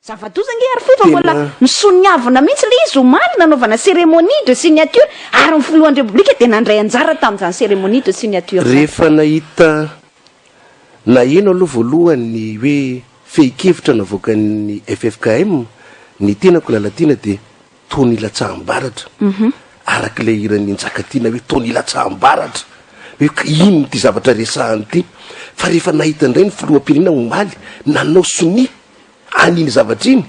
Zava-doza ange ary fohy fa mbola nosoniavina mihitsy ilay izy omaly nanaovana cérémonie de signature ary ny filohan'ny Repoblika dia nandray anjara tamin'izany cérémonie de signature izany. Rehefa nahita naheno aloha voalohany ny hoe fehin-kevitra navoakan'ny ffkm ny tenako Lalatiana dia toa nilatsaham-baratra araka ilay hiran'i Njakatiana hoe toa nilatsaham-baratra hoe ka inona ity zavatra resahany ity fa rehefa nahita indray ny filoham-pirenena omaly nanao sonia an'iny zavatra iny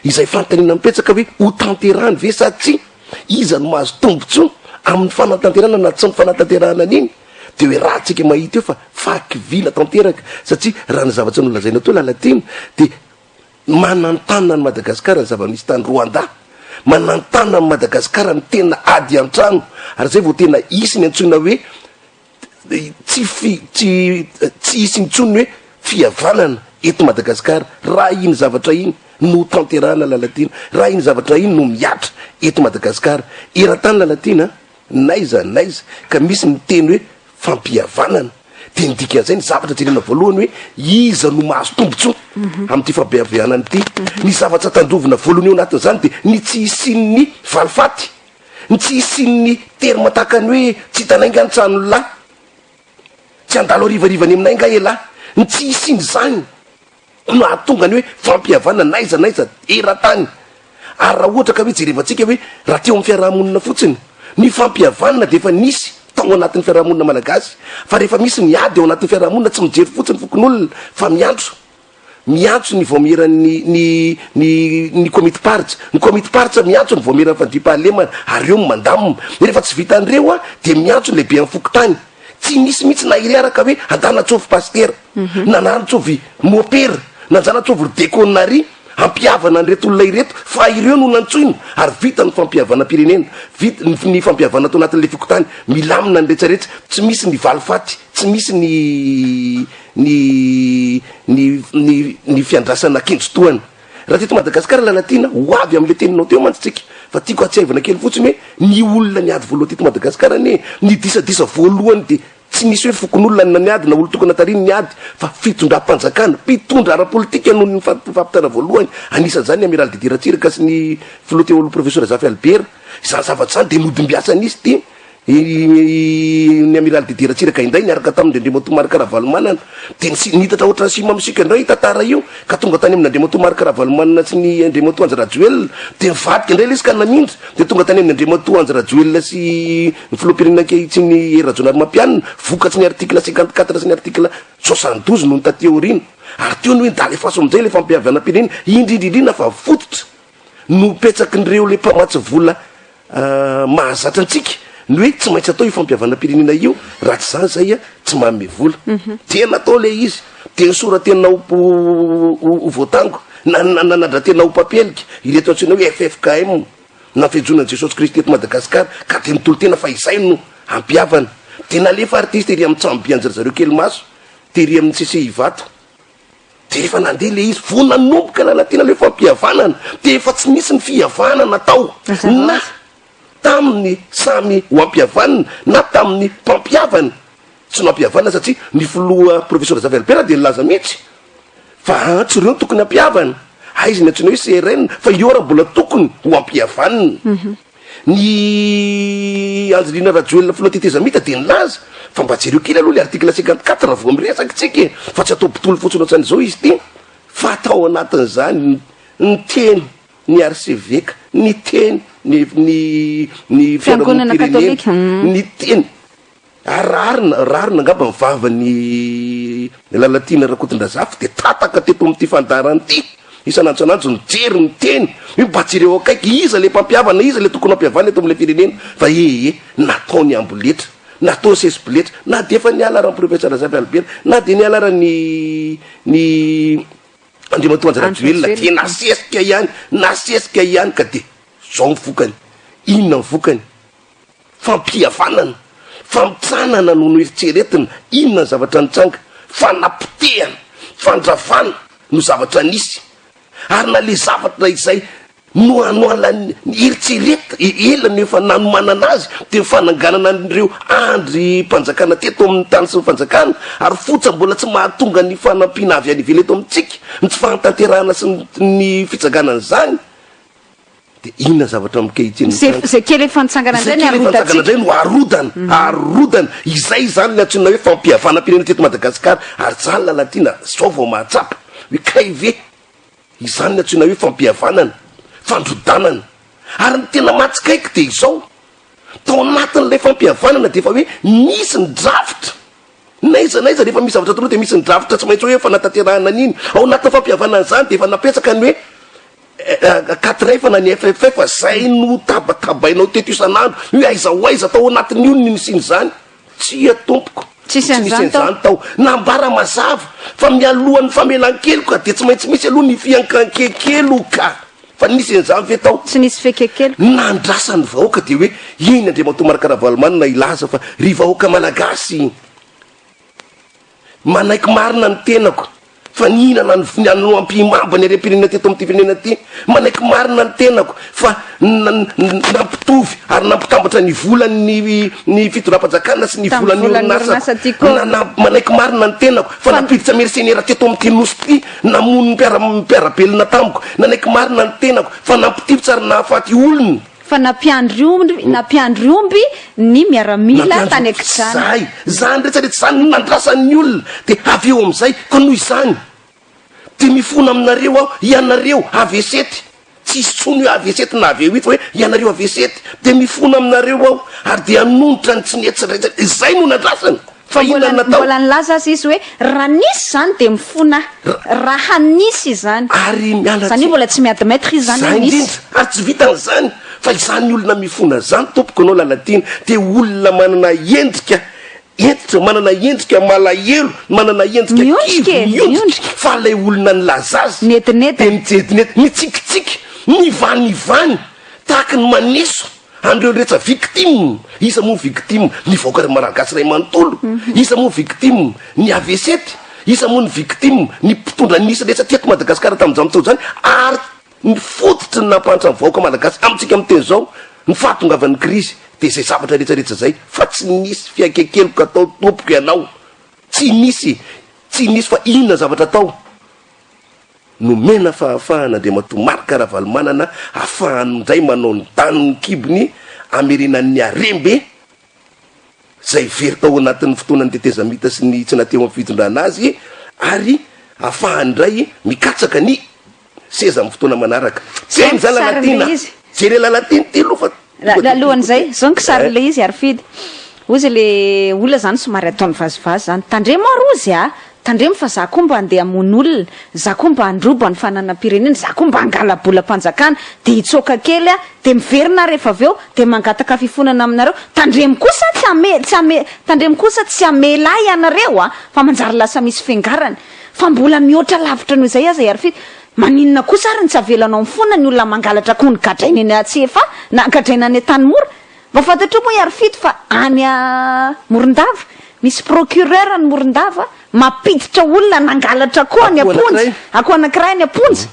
izay fanontaniana mipetsaka hoe ho tanterahany ve sa tsia, iza no mahazo tombontsoa amin'ny fanatanterahana na tsy ny fanatanterahana an'iny dia hoe raha tsika mahita eo fa fahakiviana tanteraka satria raha ny zavatra nolazaina teo Lalatiana dia Manantanana an'i Madagasikara ny zava-misy tany Rwanda. Manantanana an'i Madagasikara ny tena ady an-trano. Ary izay vao tena hisy ny antsoina hoe tsy fi, tsy, tsy hisy intsony ny hoe fihavanana eto Madagasikara raha iny zavatra iny no tanterahana Lalatiana, raha iny zavatra iny no mihatra eto Madagasikara. Eran-tany Lalatiana a! N'aiza n'aiza ka misy ny teny hoe fampihavanana dia ny dikan'izay ny zavatra jerena voalohany hoe iza no mahazo tombontsoa amin'ity fampihavanana ity. Ny zavatra tandrovina voalohany eo anatin'izany dia ny tsy hisian'ny valifaty, ny tsy hisian'ny terme tahaka ny hoe tsy hitanay nga ny tranon'lah, tsy handalo harivariva any aminay nga elah, ny tsy hisian'izany. no hahatonga ny hoe fampihavanana n'aiza n'aiza eran-tany. Ary raha ohatra ka hoe jerevantsika hoe raha teo amin'ny fiaraha-monina fotsiny, ny fampihavanana dia efa nisy tao anatin'ny fiaraha-monina malagasy, fa rehefa misy ny ady ao anatin'ny fiaraha-monina tsy mijery fotsiny fokonolona fa miantso, miantso ny vaomieran'ny ny ny ny komitim-paritra, ny komitim-paritra miantso ny vaomieran'ny fandriampahalemana ary eo no mandamina. Rehefa tsy vitan'ireo an, dia miantso ny lehiben'ny fokontany. Tsy nisy mihitsy na iray araka hoe andanantsovy pasitera, na anantsovy mopera, na anjanantsovy ry dekonary hampihavana an'ireto olona ireto fa ireo no nantsoina ary vita ny fampihavanam-pirenena, vita ny fampihavana tao anatin'ilay fokontany, milamina ny retraretra, tsy misy ny valifaty, tsy misy ny ny ny ny ny fiandrasana kendritohana. Raha teto Madagasikara Lalatiana, ho avy amin'ilay teninao teo mantsy tsika, fa tiako hatsiahivina kely fotsiny hoe ny olona niady voalohany teto Madagasikara anie, ny disadisa voalohany dia tsy nisy hoe fokonolona na niady na olon-tokana tarihiny niady fa fitondram-panjakana, mpitondra ara-politika no nifampitana voalohany, anisan'izany ny Amiraly Didier Ratsiraka sy ny filoha teo aloha Professeur Zafy Albert, izany zavatra izany dia nodimbiasan'izy ity. Ny Amiraly Didier Ratsiraka indray niaraka tamin-dRandriamatoa Marc Ravalomanana dia nitatra ohatran'ny sima misiaka indray io tantara io ka tonga tany amin'Andriamatoa Marc Ravalomanana sy ny Andriamatoa Andry Rajoelina dia nivadika indray ilay izy ka namindra dia tonga tany amin'ny Andriamatoa Andry Rajoelina sy ny filoham-pirenena ankehitriny Hery Rajaonarimampianina vokatry ny article 54 sy ny article 72 nony taty aoriana ary teo ny hoe ndalefaso amin'izay ilay fampihavanam-pirenena indrindra indrindra fa fototra nopetsakin'ireo ilay mpamatsy vola mahazatra antsika ny hoe tsy maintsy atao io fampihavanam-pirenena io raha tsy izany zay tsy manome vola. Dia natao ilay izy, dia nisora-tena ho ho voatango, na nanandra-tena ho mpampielika ireto antsoina hoe ffkm, na Fianjonan'i Jesosy Kristy eto Madagasikara, ka dia nitolo-tena fa izay no hampihavana. Dia nalefa artiste ery amin'ny tsambo-bianjy ry zareo kely maso, tery amin'ny CCI Ivato. Dia efa nandeha ilay izy, vao nanomboka nanantena ilay fampihavanana dia efa tsy nisy ny fihavanana tao na tamin'ny samy ho ampihavanina na tamin'ny mpampihavana. Tsy nampihavanina satria ny filoha Professeur Zafy Albert dia nilaza mihitsy fa antso ireo no tokony hampihavana, aiza ny antsoina hoe CRN fa io ary mbola tokony ho ampihavanina. Ny Angelina Rajoelina filoha tetezamita dia nilaza fa mba jereo kely aloha le article 54 vao miresaka tsika e, fa tsy atao botolo fotsiny ohatran'izao izy ity fa tao anatin'izany niteny ny archeveka, niteny ny ny ny Fiangonana fiarahamonim-pirenena, katolika. niteny. Ary rariny, rariny angamba ny vavan'i Lalatiana Rakotondrazafy dia tataka teto amin'ity fandaharana ity, isan'andro isan'andro nijery, niteny, hoe mba jereo akaiky, iza ilay mpampihavana, iza ilay tokony hampihavana eto amin'ilay firenena, fa ee, natao ny amboletra, natao ny sesiboletra, na dia efa niala ara ny Professeur Razafy Albert, na dia niala ara ny, ny Andriamatoa Andry Rajoelina, dia nasesika ihany, nasesika ihany, ka dia izao ny vokany, inona ny vokany? Fampihavanana, famitranana no noeritreretina, inona ny zavatra nitranga? Fanapotehana, fandravana no zavatra nisy. Ary na le zavatra izay Nohanohalan'ny eritreretina, ela no efa nanomanana azy, dia ny fananganana an'ireo andrim-panjakana teto amin'ny tany sy ny fanjakana, ary fotsa mbola tsy mahatonga ny fanampiana avy any ivelany eto amintsika, ny tsy fahatanterahana sy ny fitsanganan'izany. Dia inona zavatra ankehitriny Izay mitranga? izay kely efa nitsangana Izay indray ny kely efa nitsangana harodantsika. indray no harodana, harodana. Izay izany ny antsoina hoe fampihavanam-pirenena teto Madagasikara, ary izany Lalatiana izao vao mahatsapa hoe kay ve? Izany no antsoina hoe fampihavanana, fandrodanana. Ary ny tena mahatsikaiky dia izao, tao anatin'ilay fampihavanana dia efa hoe nisy ny drafitra. N'aiza n'aiza rehefa misy zavatra atao dia misy ny drafitra tsy maintsy hoe fanatanterahana an'iny. Ao anatin'ny fampihavanana izany dia efa napetraka ny hoe quatre F na ny FFF, izay no tabatabainao teto isan'andro hoe aiza ho aiza tao anatin'io no nisian'izany. Tsia tompoko, Tsisy tsy nisy an'izany tao. an'izany tao. Nambara mazava fa mialohan'ny famelan-keloka dia tsy maintsy misy aloha ny fiankan-kekeloka. Fa nisy an'izany ve tao? Tsy nisy fiankan-keloka. Nandrasan'ny vahoaka dia hoe iny Andriamatoa Marc Ravalomanana hilaza fa ry vahoaka Malagasy, Manaiky marina ny tenako fa nihinana ny ny ampihimamba ny harem-pirenena teto amin'ity firenena ity. Manaiky marina ny tenako fa nampitovy ary nampitambatra ny volan'ny ny fitondram-panjakana sy ny Tamin'ny volan'ny volan'ny orinasako. orinasa Tiko. Manaiky marina ny tenako fa nampiditra mersenera teto amin'ity nosy ity, namono ny mpiara mpiara-belona tamiko. Nanaiky marina ny tenako fa nampitifitra ary nahafaty olona. Fa nampiandry omby, nampiandry omby ny miaramila Nampiandry tany omby. an-kijana. Zay, zany rehetra rehetra zany no nandrasan'ny olona, dia avy eo amin'izay, ka noho izany, dia mifona aminareo aho, ianareo avesety, tsy hisy intsony hoe avesety na avy eo fa hoe ianareo avesety, dia mifona aminareo aho, ary dia hanonitra ny tsy nety rehetra, izay no nandrasana. Fa inona no natao? Mbola nilaza aza izy hoe raha nisy izany dia mifona aho. Raha nisy izany. Ary miala Izany hoe mbola tsy mi-admettre izy izany hoe Zay nisy. indrindra. Ary tsy vitan'izany fa izany olona mifona izany tompoko ianao Lalatiana dia olona manana endrika hentitra, manana endrika malahelo, manana endrika Miondrika kivy, e, miondrika. miondrika. Fa ilay olona nilaza azy Niedinedina. dia nijedinedina, nitsikitsiky, nivanivany tahaky ny maneso. An'ireo rehetra victime, iza moa victime? Ny vahoaka malagasy iray manontolo, iza moa victime? Ny AVC-t, iza moa ny victime? Ny mpitondra nisy rehetra teto Madagasikara tamin'izany fotoana izany, ary ny fototry ny nampahantra ny vahoaka malagasy amintsika miteny izao, ny fahatongavan'ny krizy dia izay zavatra rehetra rehetra izay, fa tsy nisy fiakekeloka tao tompoko ianao, tsy nisy, tsy nisy fa inona zavatra tao? Nomena fahafahana Andriamatoa Marc Ravalomanana hahafahany indray manao ny danin'ny kibony hamerenany ny harembe izay very tao anatin'ny fotoanan'ny tetezamita sy ny tsy naha-teo amin'ny fitondrana azy ary hahafahany indray mikatsaka ny seza amin'ny fotoana manaraka. Zao Jereo ny Lalatiana, kisarin'ilay izy. jereo Lalatiana ity aloha fa tonga dia Alohan'izay, zao ny kisarin'ilay izy Harifidy. Hozy le olona zany somary ataony vazivazy zany. Tandremo ary hozy a! Tandremo fa za koa mba andeha hamono olona, za koa mba handroba ny fananam-pirenena, za koa mba hangala-bolam-panjakana, dia hitsoaka kely aho, dia miverina aho rehefa avy eo, dia mangataka fifonana aminareo. Tandremo kosa tsy hame, tsy hame, tandremo kosa tsy hamela ahy ianareo a! Fa manjary lasa misy fiangarana. Fa mbola mihoatra lavitra noho izay aza i Arify. Maninona kosa ary no tsy avelanao mifona ny olona mangalatra akoho ny gadraina eny Tsiafahy na gadraina any Antanimora? Mba fantatrao moa i Harifidy fa any Morondava misy procureur any Morondava mampiditra olona nangalatra akoho any Akoho am-ponja, anankiray. akoho anankiray any am-ponja.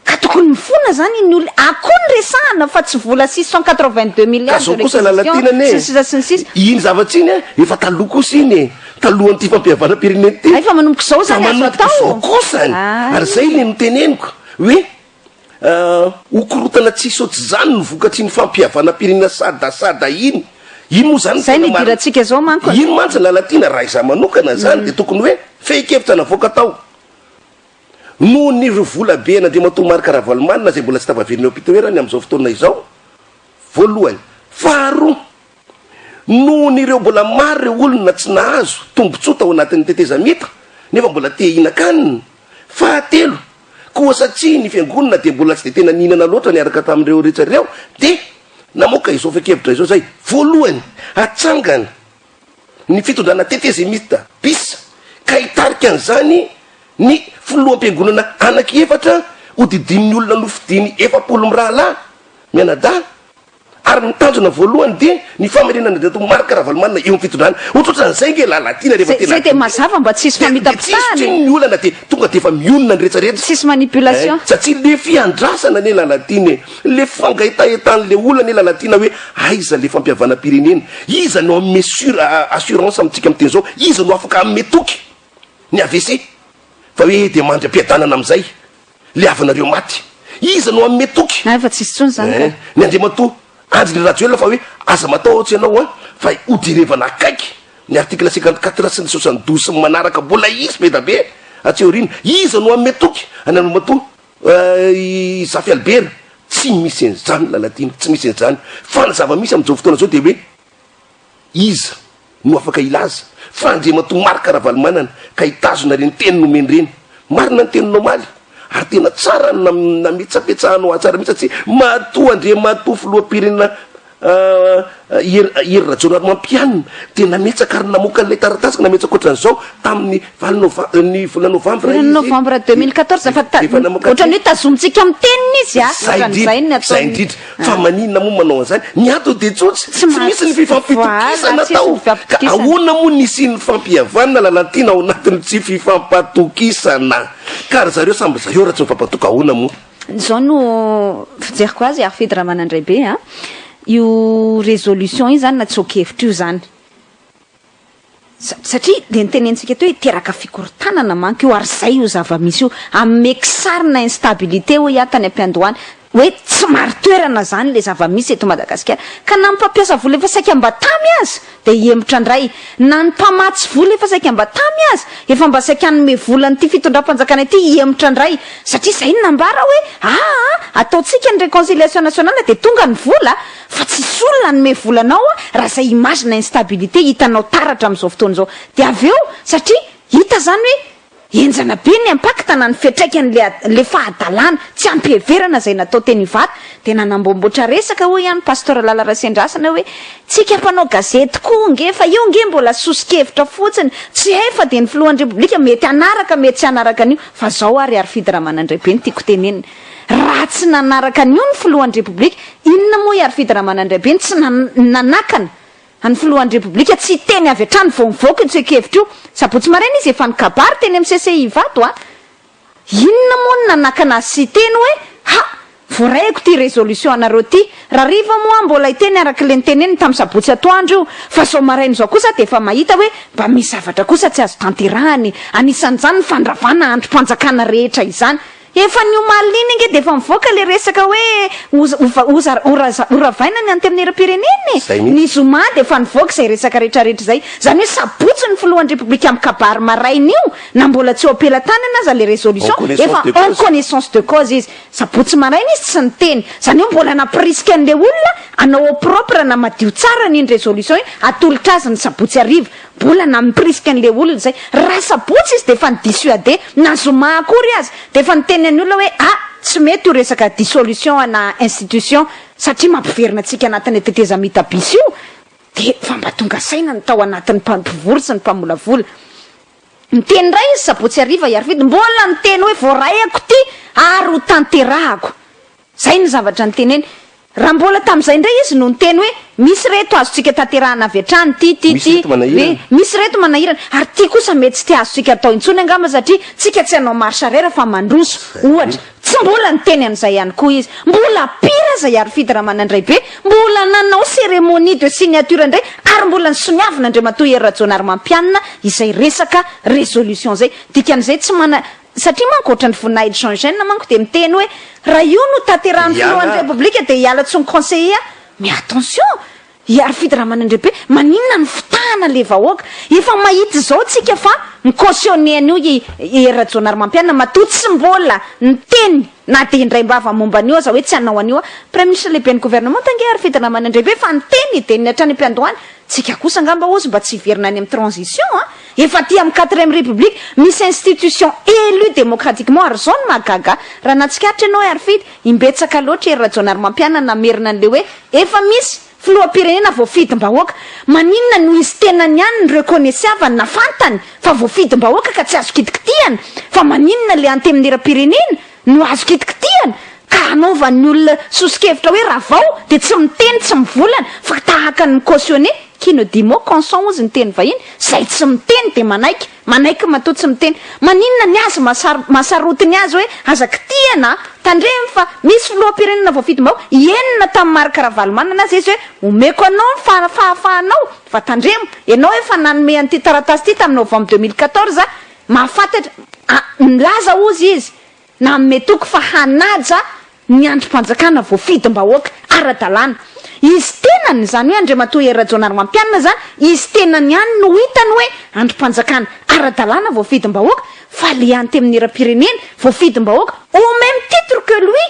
Ka tokony mifona zany iny olona, akoho no resahana fa tsy vola 682 Ka milliards zao de kosa réquisition Lalatiana anie sy ny sisa sy ny sisa. Iny zavatra iny a, efa taloha kosa iny e, talohan'ity fampihavanam-pirenena ity. Hay fa manomboka izao Fa zany azo manomboka atao. izao kosany. Ary zay le noteneniko hoe Ho korontana tsisy ohatr'izany ny vokatr'iny fampihavanam-pirenena sadasada iny. Iny moa izany no Izay tena no marina. idirantsika izao manko. Iny mantsy Lalatiana, raha izaho manokana izany dia tokony hoe fehin-kevitra navoaka tao. Noho ny ireo vola be an'Andriamatoa Marc Ravalomanana izay mbola tsy tafaverina eo am-pitoerany amin'izao fotoana izao, voalohany. Faharoa, noho ny ireo mbola maro ireo olona tsy nahazo tombontsoa tao anatin'ny tetezamita nefa mbola te hihinan-kanina. Fahatelo, Koa satria ny fiangonana dia mbola tsy dia tena nihinana loatra niaraka tamin'ireo rehetra ireo, dia namoaka izao fehin-kevitra izao izay, Voalohany, hatsangana ny fitondrana tetezemita bis ka hitarika an'izany ny filoham-piangonana anaky efatra hodidinin'ny olona nofidiny 40 mirahalahy mianadahy. Ary ny tanjona voalohany dia ny famerenana an-dRtoa Marc Ravalomanana eo amin'ny fitondrana. Ohatrohatran'izay ange Lalatiana rehefa tena. Zay dia mazava mba tsisy famitapitahana e. Dia tsisy ny olana dia tonga dia efa mionona ny rehetrarehetra. Tsisy manipulation. Eh, satria le fiandrasana anie Lalatiana e, le fangahetahetan'le olona anie Lalatiana hoe aiza le fampihavanam-pirenena, iza no hanome sur assurance amintsika miteny zao, iza no afaka hanome toky ny AVC fa hoe dia mandry am-piadanana amin'izay. Le havanareo maty. Iza no hanome toky? Hay fa tsisy tsony zany ka. Eh, ny Andriamatoa Andry Rajoelina fa hoe aza matahotra ianao an, fa hojerevana akaiky ny article 54 sy ny 72 sy ny manaraka mbola hisy be da be atsy aoriana. Iza no hanome toky an'i Andriamatoa i Zafy Albert? Tsy misy an'izany Lalatiana, tsy misy an'izany. Fa ny zava-misy amin'izao fotoana izao dia hoe Iza no afaka hilaza fa Andriamatoa Marc Ravalomanana ka hitazona ireny teny nomeny ireny? Marina ny teninao omaly ary tena tsara ny nametsapetsahanao ahy tsara mihitsy satria matoa Andriamatoa Filoham-pirenena Hery Rajaonarimampianina dia nametsaka ary namoaka an'ilay taratasy ka nametsaka ohatran'izao tamin'ny valo nova- ny volana novambra izy. Novembre 2014 fa ta- Efa namoaka ohatran'ny hoe tazomintsika amin'ny teniny izy a, Zay ohatran'izay indrindra, ny zay ataony. indrindra. Fa maninona moa manao an'izany? Ny antony dia tsotra, Tsy tsy misy ny fifampitokisana Voilà, tsisy tao. ny Ka fifampitokisana. ahoana moa ny hisian'ny fampihavanana Lalatiana ao anatin'ny tsy fifampatokisana? Ka ry zareo samby zareo raha tsy mifampatoky ahoana moa? Izao no fijeriko azy Harifidy Ramanandraibe a, io résolution io zany na tsoa-kevitra io zany, Satria dia notenenitsika teo hoe hiteraka fikorontanana manko io ary izay io zava-misy io. Hanome kisarina instabilité hoy aho tany am-piandohana hoe tsy marin-toerana izany ilay zava-misy eto Madagasikara. Ka na ny mpampiasa vola efa saika mba tamy aza dia hihemotra indray. Na ny mpamatsy vola efa saika mba tamy aza, efa mba saika hanome vola an'ity fitondram-panjakana ity hihemotra indray. Satria izay no nambara hoe aa ataontsika ny réconciliation nationale dia tonga ny vola. Fa tsisy olona hanome vola anao raha zay image na instabilité hitanao taratra amin'izao fotoana izao. Dia avy eo satria hita zany hoe henjana be ny impact na ny fiantraikan'le le fahadalana tsy ampiheverana izay natao teny Ivato dia nanamboamboatra resaka hoy ihany Pasteur Lala Rasendrasana hoe tsika mpanao gazety koa nge fa io nge mbola soso-kevitra fotsiny tsy hay fa dia ny filohan'ny Repoblika mety hanaraka mety tsy hanaraka an'io fa zao ary Harifidy Ramanandraibe no tiako tenenina Raha tsy nanaraka an'io ny filohan'ny Repoblika, inona moa i Harifidy Ramanandraibe no tsy nanakana an'ny filohan'ny Repoblika tsy hiteny avy hatrany vao nivoaka io tsoa-kevitra io? Sabotsy maraina izy efa nikabary teny amin'ny CCI Ivato a! Inona moa no nanakana azy tsy hiteny hoe, ha! Voarahiko ity résolution anareo ity. Rahariva moa aho mbola hiteny araka ilay noteneniny tamin'ny sabotsy atoandro io, fa izao maraina izao kosa dia efa mahita hoe mba misy zavatra kosa tsy azo tanterahana e! Anisan'izany ny fandravana andrim-panjakana rehetra izany. Efa ny omaly iny ange dia efa mivoaka ilay resaka hoe horavaina ny antenimierampirenena e! Izay Ny mihitsy. zoma dia efa nivoaka izay resaka rehetrarehetra izay. Izany hoe sabotsy ny filohan'ny repoblika mikabary maraina io na mbola tsy eo am-pelatanana aza ilay En résolution, connaissance efa de en cause. connaissance de cause izy. Sabotsy maraina izy tsy niteny. Izany hoe mbola nampirisika an'ilay olona hanao au propre na madio tsara an'iny résolution iny, hatolotra azy ny sabotsy hariva. Mbola nampirisika an'ilay olona izay. Raha sabotsy izy dia efa ni-dissuader, na zoma akory aza, dia efa niteny an'ny olona hoe ah, tsy mety io resaka dissolution ana institution satria mampiverina antsika anatin'ilay tetezamita bis io, dia efa mba tonga saina ny tao anatin'ny mpivory sy ny mpamolavola. Niteny indray izy sabotsy hariva i Harifidy, mbola niteny hoe voaraiako ity ary ho tanterahako. Zay ny zavatra niteneny. Raha mbola tamin'izay indray izy no niteny hoe misy reto azontsika tanterahana avy hatrany, ty, ty, Misy ty, reto manahirana. hoe misy reto manahirana, ary ty kosa mety tsy te azontsika atao intsony angamba satria tsika tsy hanao marche arrière fa mandroso, ohatra. Tsy mbola niteny an'izay ihany koa izy. Mbola pire aza i Harifidy Ramanandraibe, mbola nanao cérémonie de signature indray ary mbola nisoniavina Andriamatoa Hery Rajaonarimampianina izay resaka résolution izay. Dikan'izay tsy mana. Satria manko ohatran'ny voninahitry Jean Eugène manko dia miteny hoe raha io no tanterahan'ny filohan'ny Repoblika dia hiala tsy ho conseiller aho. Mais attention! I Harifidy Ramanandriabe, maninona no fitahana le vahoaka? Efa mahita izao tsika fa mi-cautionner an'io i Hery Rajaonarimampianina matoa tsy mbola niteny na dia indraim-bava momba an'io aza hoe tsy hanao an'io aho. Praiminisitra lehiben'ny gouvernemanta ange Harifidy Ramanandriabe fa niteny dia ny hatrany am-piandohana. Tsika kosa angamba hozy mba tsy hiverina any amin'ny transition an! Efa aty amin'ny quatrième république, misy institution élue démocratiquement ary izao no mahagaga ahy, raha nahatsikaritra ianao Harifidy, imbetsaka loatra Hery Rajaonarimampianina namerina an'ilay hoe efa misy filoham-pirenena voafidim-bahoaka, maninona no izy tenany ihany no reconnaissavany na fantany fa voafidim-bahoaka ka tsy azo kitikitihana, fa maninona ilay antenimieram-pirenena no azo kitikitihana? Ka hanaovan'ny olona soso-kevitra hoe ravao dia tsy miteny tsy mivolana fa tahaka ny mi-cautionner, qui ne dit mot consent hozy ny teny vahiny, izay tsy miteny dia manaiky, manaiky matoa tsy miteny. Maninona ny azy mahasaro mahasarotiny azy hoe aza kitihana a! Tandremo fa misy filoham-pirenena voafidim-bahoaka, enina tamin'i Marc Ravalomanana aza izy hoe omeko anao ny faha fahafahanao fa tandremo, ianao efa nanome an'ity taratasy ity tamin'ny novembre 2014, mahafantatra a nilaza hozy izy Nanome toky fa hanaja ny andrim-panjakana voafidim-bahoaka ara-dalàna. Izy tenany, izany hoe Andriamatoa Hery Rajaonarimampianina izany, izy tenany ihany no hitany hoe andrim-panjakana ara-dalàna voafidim-bahoaka fa le antenimieram-pirenena voafidim-bahoaka au même titre que lui,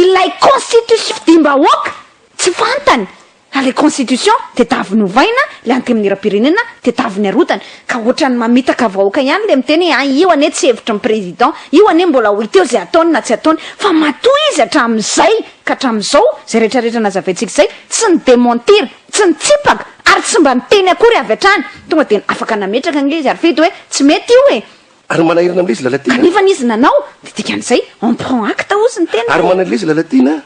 ilay constitution fidim-bahoaka tsy fantany. Fa le constitution tedaviny ovaina, le antenimierampirenena tedaviny arodana. Ka ohatran'ny mamitaka vahoaka ihany le miteny hoe hay io anie tsy hevitry ny président, io anie mbola ho hita eo ze ataony na tsy ataony. Fa matoa izy hatramin'izay ka hatramin'izao, zay rehetrarehetra nazavaintsika izay, tsy ni-dementir, tsy nitsipaka, ary tsy mba niteny akory avy hatrany. Tonga dia afaka nametraka ange izy Harifidy hoe tsy mety io e! Ary manahirana amin'ilay izy Lalatiana. Kanefa izy nanao, dia dikan'izay on prend acte hozy ny tena Ary e. manahirana ilay izy Lalatiana,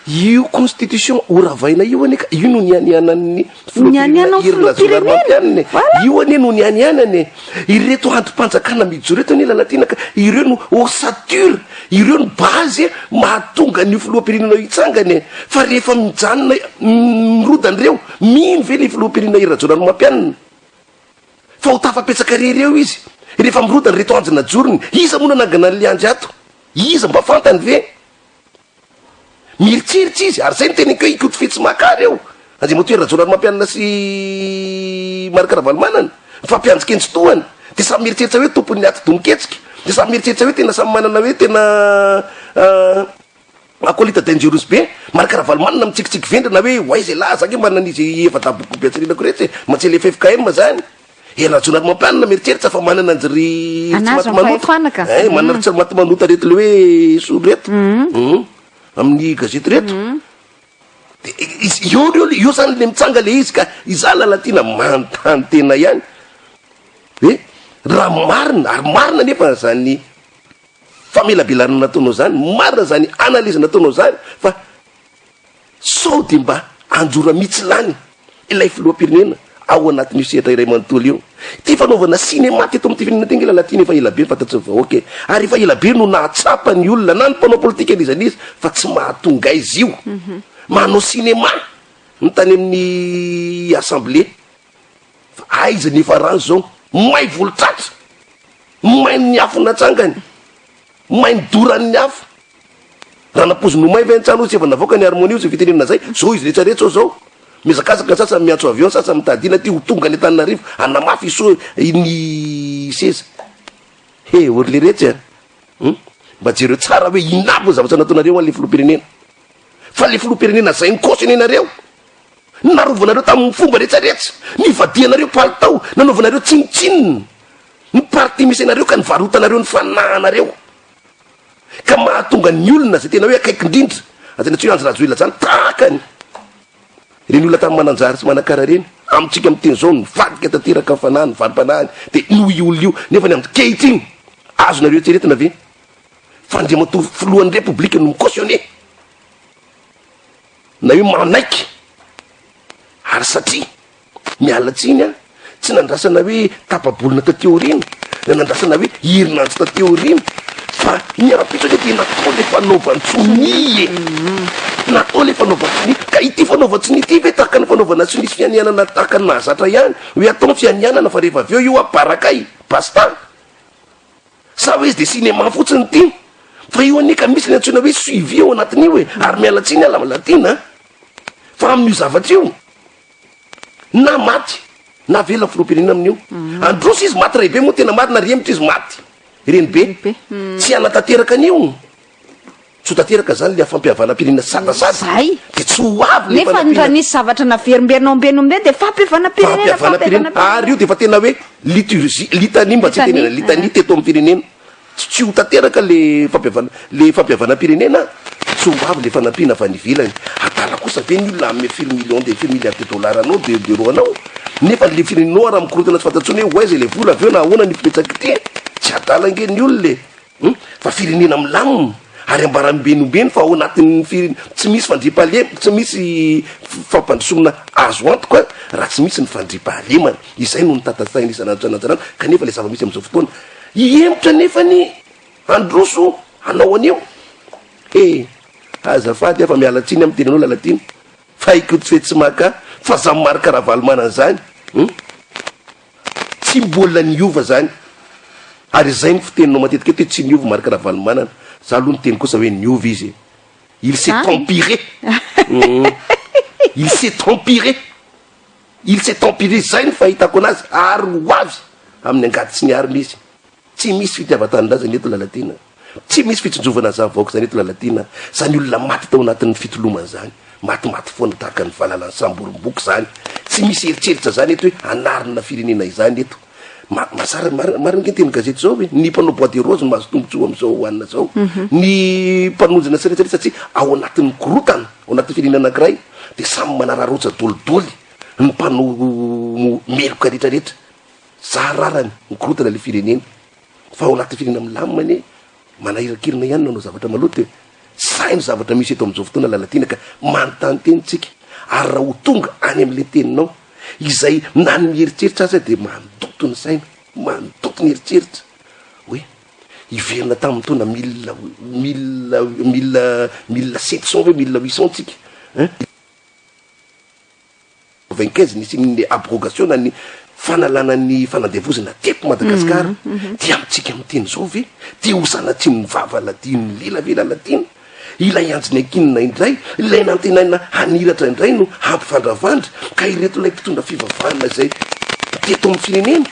io constitution horavaina io anie ka io no nianianan'ny filoham-pirenena Nianianan'ny Hery filoham-pirenena, Rajaonarimampianina e. voilà. Io anie no nianianany e. Ireto andrim-panjakana mijoro eto anie Lalatiana ka ireo no ossature, ireo no base mahatonga an'io filoham-pirenena io hitsangana e. Fa rehefa mijanona mirodana ireo, mino ve ilay filoham-pirenena Hery Rajaonarimampianina? Fa ho tafapetsaka irery eo izy rehefa mirodana ireto andry najorony. Iza moa nanangana an'ilay andry ato? Iza? Mba fantany ve? Mieritreritra izy, ary izay no teneniko hoe Ikotofetsy Makary eo. Andriamatoa Hery Rajaonarimampianina sy Marc Ravalomanana, mifampianjikendry tohana. Dia samy mieritreritra hoe tompon'ny atidoha miketsika. Dia samy mieritreritra hoe tena samy manana hoe tena Acolyte dangerous be, Marc Ravalomanana mitsikitsiky vendrana hoe ho aiza elah, za nge manana an'izy efa-daboko be atsirinako iretsy e, mantsy le ffkm zany. Hery Rajaonarimampianina mieritreritra fa manana anjy ry tsy Anazy maty ny manota, fahefana ka. eh, manana ry tsy maty manota reto le hoe soa reto, hum, amin'ny gazety reto. De izy eo reo, eo zany le mitsanga le izy ka, izaho Lalatiana manontany tena ihany hoe raha marina, ary marina anefa zany Famelabelarana nataonao zany, marina zany analyse nataonao zany fa sao de mba anjora mitsilany ilay filoham-pirenena ao anatin'io sehatra iray manontolo io. Ity fanaovana cinéma teto amin'ity firenena ity ange Lalatiana efa ela be ny fantatry ny vahoaka e! Ary efa ela be no nahatsapa ny olona na ny mpanao politika n'iza n'iza fa tsy mahatonga aiza io. Manao cinéma ny tany amin'ny assemblée fa aiza ny efa rano zao? May volotratra! Main'ny afo natsangany, may nodoran'ny afo. Raha nampoiziny ho may ve ny trano hoy tsy efa navoaka ny harmonie hoy izay fitenenana izay, zao izy rehetra rehetra zao. Mihazakazaka ny sasany miantso avion, ny sasany mitady ina aty ho tonga any Antananarivo hanamafy isoa ny seza. He ory leretsy a! Hum? Mba jereo tsara hoe inona aby ny zavatra nataonareo an'le filoham-pirenena. Fa le filoham-pirenena zay ni-cautionner-nareo, narovanareo tamin'ny fomba rehetra rehetra, nivadihanareo palitao, nanaovanareo tsinontsinona. Ny parti misy anareo ka nivarotanareo ny fanahinareo ka mahatonga ny olona zay tena hoe akaiky indrindra aza ny antsoy Andry Rajoelina zany tahaka ny reny olona tany Mananjary sy Manakara reny amintsika miteny zao nivadika tanteraka ny fanahiny ny valim-panahiny de noho io olona io nefa ny ankehitriny azonareo eritreretina ve fa Andriamatoa filohan'ny Repoblika no mi-cautionner na hoe manaiky ary satria Miala tsiny an, tsy nandrasana hoe tapa-bolana taty aoriana, na nandrasana hoe herinandro taty aoriana, fa ny ampitso anie dia natao ilay fanaovan-tsonia e! Natao ilay fanaovan-tsonia, ka ity fanaovan-tsonia ity ve tahaka ny fanaovana sonia sy fianianana tahaka ny nahazatra ihany, hoe atao ny fianianana fa rehefa avy eo io an, barakay, basta. Sa hoe izy dia cinéma fotsiny ity? Fa io anie ka misy ny antsoina hoe suivi ao anatin'io e! Ary miala tsiny aho Lalatiana an! Fa amin'io zavatra io, na maty na velona ny filoham-pirenena amin'io. Androso izy maty raibe moa tena marina ary hemotra izy maty renibe. Tsy hanatanteraka an'io. Tsy ho tanteraka zany le fampihavanam-pirenena sadasada. Zay. De tsy ho avy le Nefa raha fanampiana. nisy zavatra naverimberina ombieny ombieny dia fampihavanam-pirenena, Fampihavanam-pirenena. Ary io de efa tena hoe liturgie, litanie mba tsy Litanie, tenenana, litanie teto amin'ny firenena. Tsy ho tanteraka le fampihavana, le fampihavanam-pirenena, tsy ho avy le fanampiana avy any ivelany. Adala kosa ve ny olona hanome firy millions de firy milliards de dollars anao, de d'euros anao, nefa le firenenao ara mikorontana tsy fantatra intsony hoe ho aiza ilay vola avy eo na ahoana ny fipetsak'ity. Tsy adala ange ny olona e. Hum, fa firenena milamina. Ary ambarany ombieny ombieny fa ao anatin'ny firenena tsy misy fandriampahalemana, tsy misy fampandrosoana azo antoka raha tsy misy ny fandriampahalemana. Izay no notantataina isan'andro isan'andro isan'andro kanefa ilay zava-misy amin'izao fotoana hihemotra anefa ny handroso hanao an'io. Eh! Azafady aho fa miala tsiny amin'ny teninao Lalatiana fa Ikotofetsy maka fa za Marc Ravalomanana zany hum! Tsy mbola niova zany ary izay ny fiteninao matetika eto hoe tsy niova Marc Ravalomanana, za aloha niteny kosa hoe niova izy e! Il s'est empiré hum! Il s'est empiré, il s'est empiré zay ny fahitako anazy ary ho avy amin'ny angady sy ny arina izy. Tsy misy fitiavan-tanindrazana eto Lalatiana. Tsy misy fitsinjovana an'izany vahoaka izany eto Lalatiana. Izany olona maty tao anatin'ny fitolomana izany, matimaty foana tahaka ny valala nisamborim-boky izany. Tsy misy eritreritra izany eto hoe hanarina firenena izany eto. Ma, mazara, marina, marina ange ny tenin'ny gazety izao e, ny mpanao bois de rose no mahazo tombontsoa amin'izao hohanina izao. Ny mpanonjina sy rehetra rehetra satria ao anatin'ny korontana, ao anatin'ny firenena anankiray dia samy manararaotra dolidoly ny mpanao meloka rehetra rehetra. Za rarany mikorotana le firenena fa ao anaty firenena milamina anie manahirakirina ihany nanao zavatra maloto e! Zay no zavatra misy eto amizao fotoana Lalatiana ka manontany tena tsika ary raha ho tonga any amle teninao izay na ny mieritreritra aza de mandoto ny saina mandoto ny eritreritra hoe hiverina tamin'ny taona mille mille mille 1700 ve 1800 tsika hein? 95 nisian'ny abrogation na ny fanalana ny fanandevozana teto Madagasikara dia amintsika miteny izao ve dia ho sanatria ny vava ladin'ny lela ve Lalatiana? Ilay anjy niankinina indray, ilay nantenaina haniratra indray no hampivandravandra ka ireto ilay mpitondra fivavahana izay teto amin'ny firenena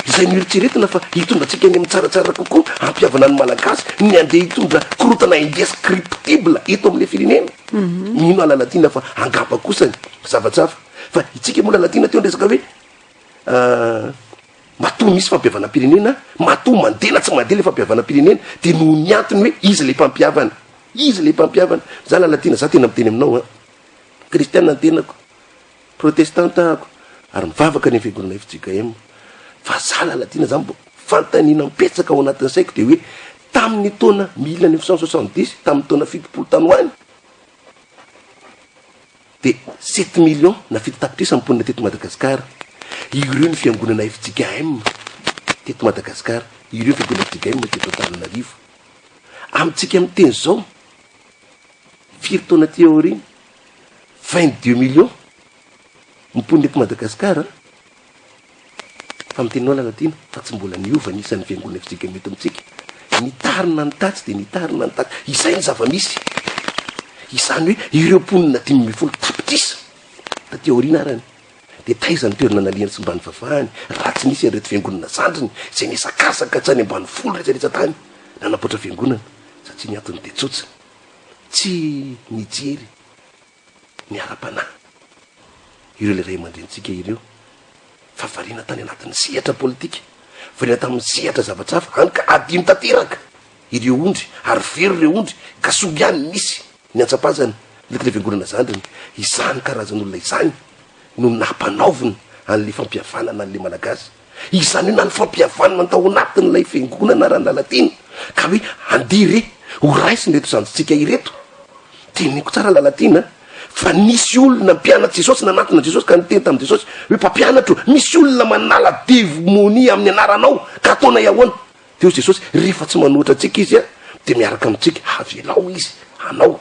izay noeritreretina fa hitondra antsika any amin'ny tsaratsara kokoa hampihavana ny Malagasy ny andeha hitondra korontana indescriptible eto amin'ilay firenena. Mino aho Lalatiana fa angamba kosa ny zavatra hafa fa itsika moa Lalatiana teo niresaka hoe matoa misy fampihavanam-pirenena, matoa mandeha na tsy mandeha le fampihavanam-pirenena de noho ny antony hoe izy le mpampihavana, izy le mpampihavana. Za Lalatiana, za tena miteny aminao an, kristiana ny tenako, protestanta ahako ary mivavaka any amin'ny fiangonana fjkm fa za Lalatiana zany mbo fanontaniana mipetsaka ao anatin'ny saiko de hoe Tamin'ny taona 1970, tamin'ny taona 70 tany ho any, dia sept millions na 7 tapitrisa ny mponina teto Madagasikara. Ireo ny fiangonana fjkm teto Madagasikara, ireo ny fiangonana fjkm teto Antananarivo. Amintsika miteny izao, firy taona aty aoriana, 22 millions ny mponina eto Madagasikara. Fa miteny anao Lalatiana fa tsy mbola niova ny isan'ny fiangonana fjkm eto amintsika. Nitarina ny tatsy dia nitarina ny tatsy. Izay ny zava-misy. Izany hoe ireo mponina 15 tapitrisa taty aoriana arany dia taiza ny toerana nalihany sy mba nivavahany raha tsy nisy an'ireto fiangonana zandriny izay nihazakazaka hatrany ambanivolo rehetra rehetra tany nanamboatra fiangonana satria ny antony dia tsotsa tsy nijery ny ara-panahy ireo ilay ray aman-drenintsika ireo fa variana tany anatin'ny sehatra politika, variana tamin'ny sehatra zavatra hafa, hany ka adino tanteraka ireo ondry ary very ireo ondry ka soa ihany nisy ny antsapazana ilay tena fiangonana zandriny. Izany karazan'olona izany no nampanaovina an'ilay fampihavanana an'ilay Malagasy. Izany hoe na ny fampihavanana tao anatin'ilay fiangonana ara Lalatiana ka hoe andeha re ho raisina ireto zandrintsika ireto. Teneniko tsara Lalatiana fa nisy olona mpianatr'i Jesosy nanantona an'i Jesosy ka niteny tamin'i Jesosy hoe mpampianatro misy olona manala demonia amin'ny anaranao ka ataonay ahoana? Dia hoy Jesosy rehefa tsy manohitra antsika izy dia miaraka amintsika, avelao izy hanao.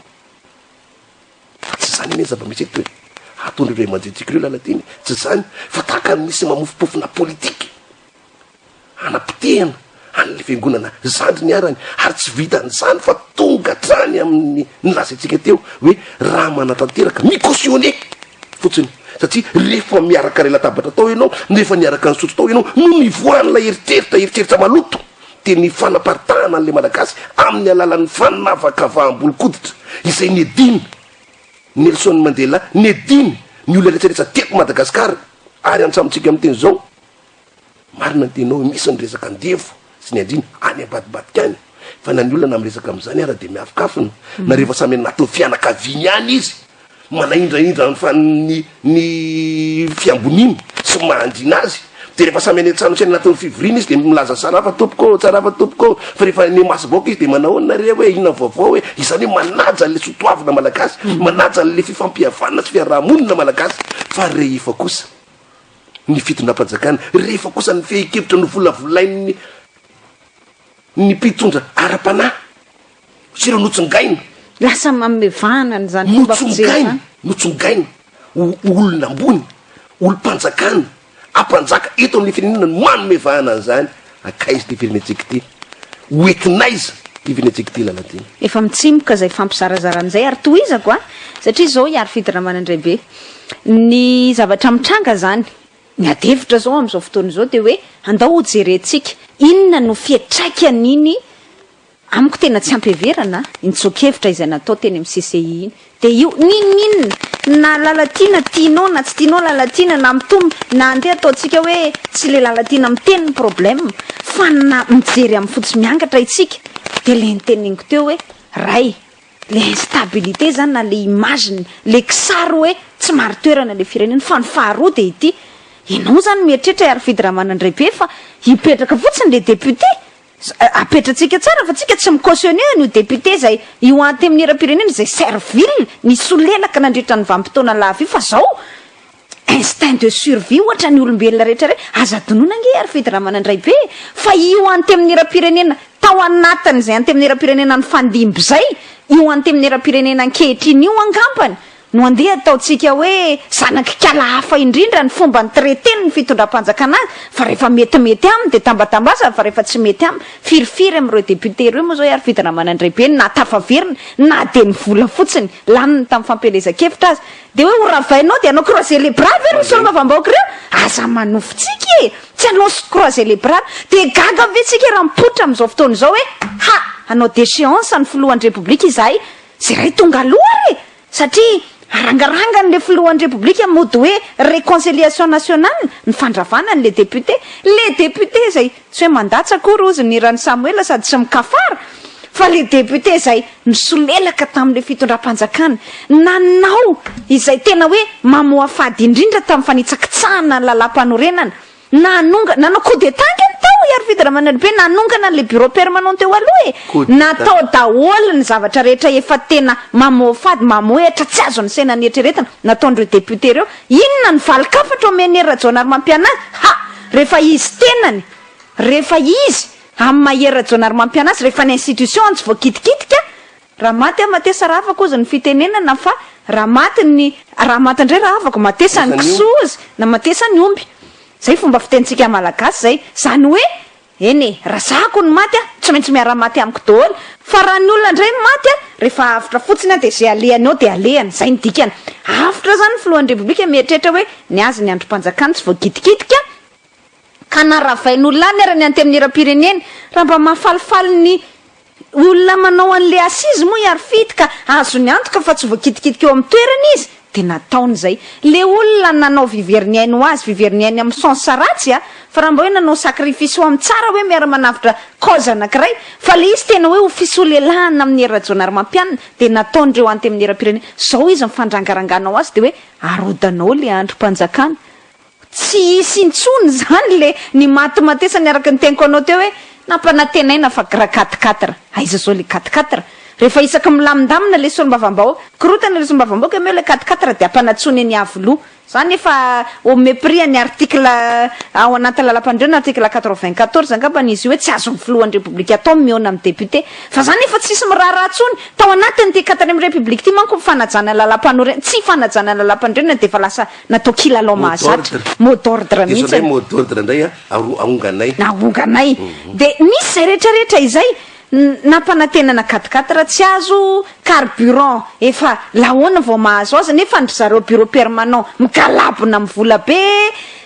Fa tsy izany anie ny zava-misy eto e! Ataon'ireo ray aman-drenintsika ireo Lalatiana e! Tsy izany fa tahaka ny misy mamofompofona politika hanapotehana an'ilay fiangonana zandriny arany ary tsy vitan'izany fa tonga hatrany amin'ny nilazaintsika teo hoe raha manatanteraka mi-cautionner fotsiny satria rehefa miaraka iray latabatra tao ianao, rehefa niaraka nisotro tao ianao no nivoahan'ilay eritreritra, eritreritra maloto. dia ny fanaparitahana an'ilay Malagasy amin'ny alalan'ny fanavakavaham-bolon-koditra izay niadiany Nelson Mandela, niadiany ny olona rehetra rehetra teto Madagasikara ary antsamintsika miteny izao, marina ny teninao hoe misy ny resaka andevo sy ny andriana any ambadibadika any fa na ny olona na miresaka amin'izany ara dia miafokafona na rehefa samy anatin'ny fianakaviany ihany izy manaindraindra ny ny ny fiamboniany sy maha andriana azy. Dia rehefa samy any an-trano sy any anatin'ny fivoriana izy dia milaza tsarafa tompoko ô, tsarafa tompoko ô, fa rehefa any imasom-bahoaka izy dia manao ahoana nareo hoe inona ny vaovao hoe, izany hoe manaja an'ilay soatoavina malagasy, manaja an'ilay fifampihavanana sy fiaraha-monina malagasy, fa rehefa kosa ny fitondram-panjakana, rehefa kosa ny fehin-kevitra novolavolain'ny ny mpitondra ara-panahy sy ireo notsongaina. Lasa manome vahana an'izany fomba fijery Notsongaina, izany. notsongaina ho olona ambony, olom-panjakana, ampanjaka eto amin'ny firenena no manome vahana an'izany. Hankaiza ity firenentsika ity? Ho entin'aiza ity firenentsika ity Lalatiana? Efa mitsimoka izay fampizarazarana izay ary tohizako an! Satria izao i Harifidy Ramanandraibe, ny zavatra mitranga izany, Ny ady hevitra izao amin'izao fotoana izao dia hoe andao ho jerentsika inona no fiantraikan'iny, amiko tena tsy ampiheverana iny tsoa-kevitra izay natao teny amin'ny CCI iny. Dia io, n'inon'inona, na Lalatiana tianao na tsy tianao Lalatiana, na mitombo, na andeha ataontsika hoe tsy ilay Lalatiana miteny ny problème, fa na mijery amin'ny fotsy miangatra isika dia ilay noteneniko teo hoe ray, Le instabilité zany na le image ny le kisary hoe tsy marin-toerana le firenena fa ny faharoa dia ity, ianao zany mieritreritra i Harifidy Ramanandraibe fa hipetraka fotsiny le député, apetratsika tsara fa tsika tsy mi-cautionner an'io député izay io antenimieram-pirenena izay servile nisolelaka nandritra ny vanim-potoana lava io fa zao Instinct de survie ohatra ny olombelona rehetra re, aza adinoina ange Harifidy Ramanandraibe e, fa io antenimierampirenena tao anatin'izay antenimierampirenena nifandimby izay, io antenimierampirenena ankehitriny io angambany no andeha ataontsika hoe zanak'ikala hafa indrindra ny fomba ni-traiter-ny ny fitondram-panjakana azy, fa rehefa metimety aminy dia tambatambazany fa rehefa tsy mety aminy, firifiry amin'ireo député ireo moa izao i Harifidy Ramanandraibe no nahatafaverina na dia ny vola fotsiny laniny tamin'ny fampielezan-kevitra aza, Dia hoe ho ravainao dia hanao croiser les bras ve ry solombavambahoaka ireo? Aza manofy tsika e! Tsy hanao croiser les bras. Dia gaga ve tsika raha mipoitra amin'izao fotoana izao hoe ha! Hanao déchéance ny filohan'ny Repoblika izahay, izay ray tonga aloha ary e! Satria arangarangany ilay filohan'ny Repoblika mody hoe réconciliation nationale, ny fandravana an'ilay député. Ilay député izay tsy hoe mandatsa akory hozy ny hiran'i Samoela sady tsy mikafara fa le député izay nisolelaka tamin'le fitondram-panjakana, nanao izay tena hoe mamoafady indrindra tamin'ny fanitsakitsahana ny lalàmpanorenana, nanonga, nanao coup d'état ange ny tao i Harifidy Ramanaribe, nanongana an'le bureau permanent teo aloha e, natao daholo ny zavatra rehetra efa tena mamoafady, mamohehatra, tsy azon'ny saina nieritreretina, nataon'ireo député ireo, inona ny valin-kafatra omen'i Hery Rajaonarimampianina azy? Ha! Rehefa izy tenany, rehefa izy, amin'ny maha Hery Rajaonarimampianina azy, rehefa ny institution tsy voakitikitika, raha maty aho matesa rahavako hozy ny fitenenana fa raha maty ny, raha maty indray rahavako, matesa ny kisoa hozy, na matesa ny omby. Zay fomba fitenintsika malagasy zay. Zany hoe, Eny e, raha za ko no maty a, tsy maintsy miara-maty amiko daholo, fa raha ny olona indray no maty a, rehefa avotra fotsiny aho dia ze alehany eo dia alehany, zay ny dikany. Avotra zany ny filohan'ny repoblika mieritreritra hoe ny azy ny andrim-panjakana tsy voakitikitika, ka na ravain'olona any ara ny antenimieram-pirenena, raha mba mahafalifaly ny Olona manao an'le assise moa i Harifidy ka azony antoka fa tsy voakitikitika eo amin'ny toerany izy dia nataony izay. Le olona nanao viveriny ainy ho azy, viveriny ainy amin'ny sens ratsy a! Fa raha mba hoe nanao sacrifice ho amin'ny tsara hoe miara-manavotra cause anankiray fa le izy tena hoe ho fisolelahana amin'i Hery Rajaonarimampianina dia nataon'ireo antenimierampirenena. Zao izy mifandrangarangana ho azy dia hoe arodanao le andrim-panjakana. Tsy hisy intsony izany le nimatimatesany araka ny teniko anao teo hoe nampanantenaina fa gra quatre quatre. Aiza zao le quatre quatre? Rehefa isaky milamindamina le solombavambahoaka, korotana le solombavambahoaka omeo le quatre quatre de ampanantsoiny eny Iavoloha. Zany efa au mépris an'ny article ao anatin'ny lalampanorenana article 94 angambany izy io hoe tsy azon'ny filohan'ny repoblika atao ny mihaona amin'ny député. Fa zany efa tsisy miraharaha intsony. Tao anatin'ity quatrième république ity manko ny fanajana lalampanorenana, tsy fanajana lalampanorenana dia efa lasa Natao kilalao Mot mahazatra. d'ordre. Mot d'ordre Dia izao mihitsy. indray mot d'ordre indray a, aro- ahonganay. Ahonganay. Dia nisy izay rehetra rehetra izay, nampanantenana quatre quatre tsy azo, carburant efa lahoana vao mahazo azy nefa ndry zareo bureau permanent migalabona amin'ny vola be,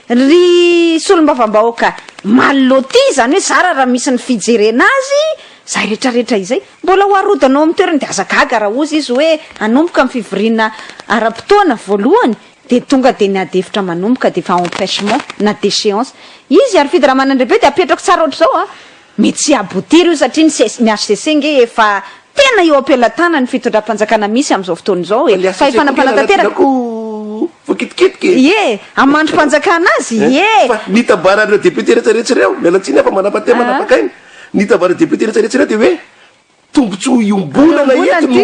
ry solombavambahoaka mal loti, izany hoe zara raha misy ny fijerena azy, izay rehetra rehetra izay. Mbola ho arodana ao amin'ny toerany dia aza gaga raha hozy izy hoe hanomboka ny fivoriana ara-potoana voalohany dia tonga dia ny ady hevitra manomboka dia efa empêchement na déchéance izy ary Fidy Ramanandraibe dia apetrako tsara ohatr'izao a! mety tsy hi-aboutir io satria ny ces ny HCC nge efa tena eo am-pelatanan'ny fitondram-panjakana misy amin'izao fotoana izao Fa e! le HCC fahefana koa nge mpanatanteraka lalatiana koa. voakitikitika e. Ie, amin'ny maha andrim-panjakana azy, ie. Fa ny itambaran'ireo député rehetrarehetra ireo, miala tsiny aho fa manapa-tena manapaka aina, ny itambaran'ireo député rehetrarehetra ireo dia hoe Tombotsoa iombonana eto no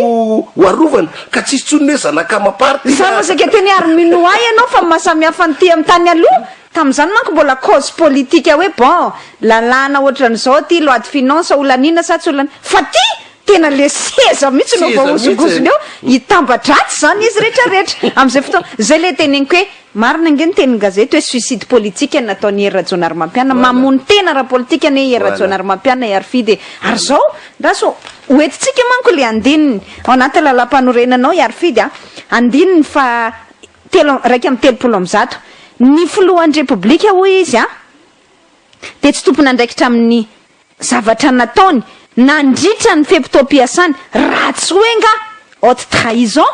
ho arovana ka tsisy tsony ny hoe zanaka amam-paritra. Za moa saika teny ary minoa ahy ianao fa ny mahasamihafa an'ity amin'ny tany aloha, tamin'izany manko mbola cause politique hoe bon lalàna ohatran'izao ity, loi de finance ho laniana sa tsy ho laniana, fa ty tena le seza mihitsy no voahozongozona eo, hitamba-dratsy zany izy retraretra amin'izay fotoana, zay le teneniko hoe Marina ange ny tenin'ny gazety hoe suicide politique no nataon'i Hery Rajaonarimampianina, mamono tena ara-politika anie i Hery Rajaonarimampianina i Harifidy e! Ary izao, ndraso ho entintsika manko ilay andininy ao anaty lalàmpanorenana ao i Harifidy a, andininy faha telo, 131, ny filohan'ny Repoblika hoy izy a, dia tsy tompon'andraikitra amin'ny zavatra nataony nandritra ny fe-potoam-piasany raha tsy hoe nga haute trahison,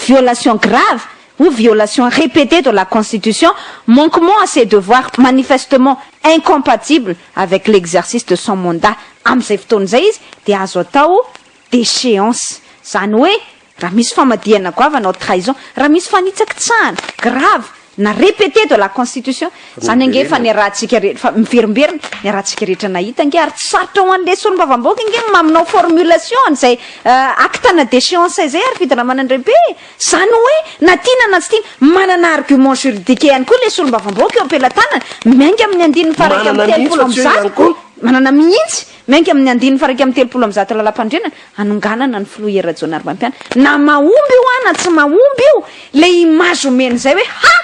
violation grave ou violation répétée de la Constitution, manquement à ses devoirs manifestement incompatible avec l'exercice de son mandat. Amin'izay fotoana izay izy dia azo atao déchéance. Izany hoe Raha misy famadihana goavana haute trahison, raha misy fanitsakitsahana grave na répété de la constitution, zany ange efa niarahantsika rehetra, fa miverimberina, niarahantsika rehetra nahita ange ary tsy sarotra ho an'le solombavambahoaka ange ny maminao formulation an'izay acte-na déchéance izay ary Fidy Ramanandraibe e! Zany hoe na tiana na tsy tiana, manana argument juridique ihany koa le solombavambahoaka eo am-pelatanana, miainga amin'ny andininy faha 131, manana mihitsy, miainga amin'ny andininy faha 131 lalàmpanorenana, Hanonganana ny filoha Hery Rajaonarimampianina. Na mahomby io na tsy mahomby io, ilay image omeny izay hoe ha!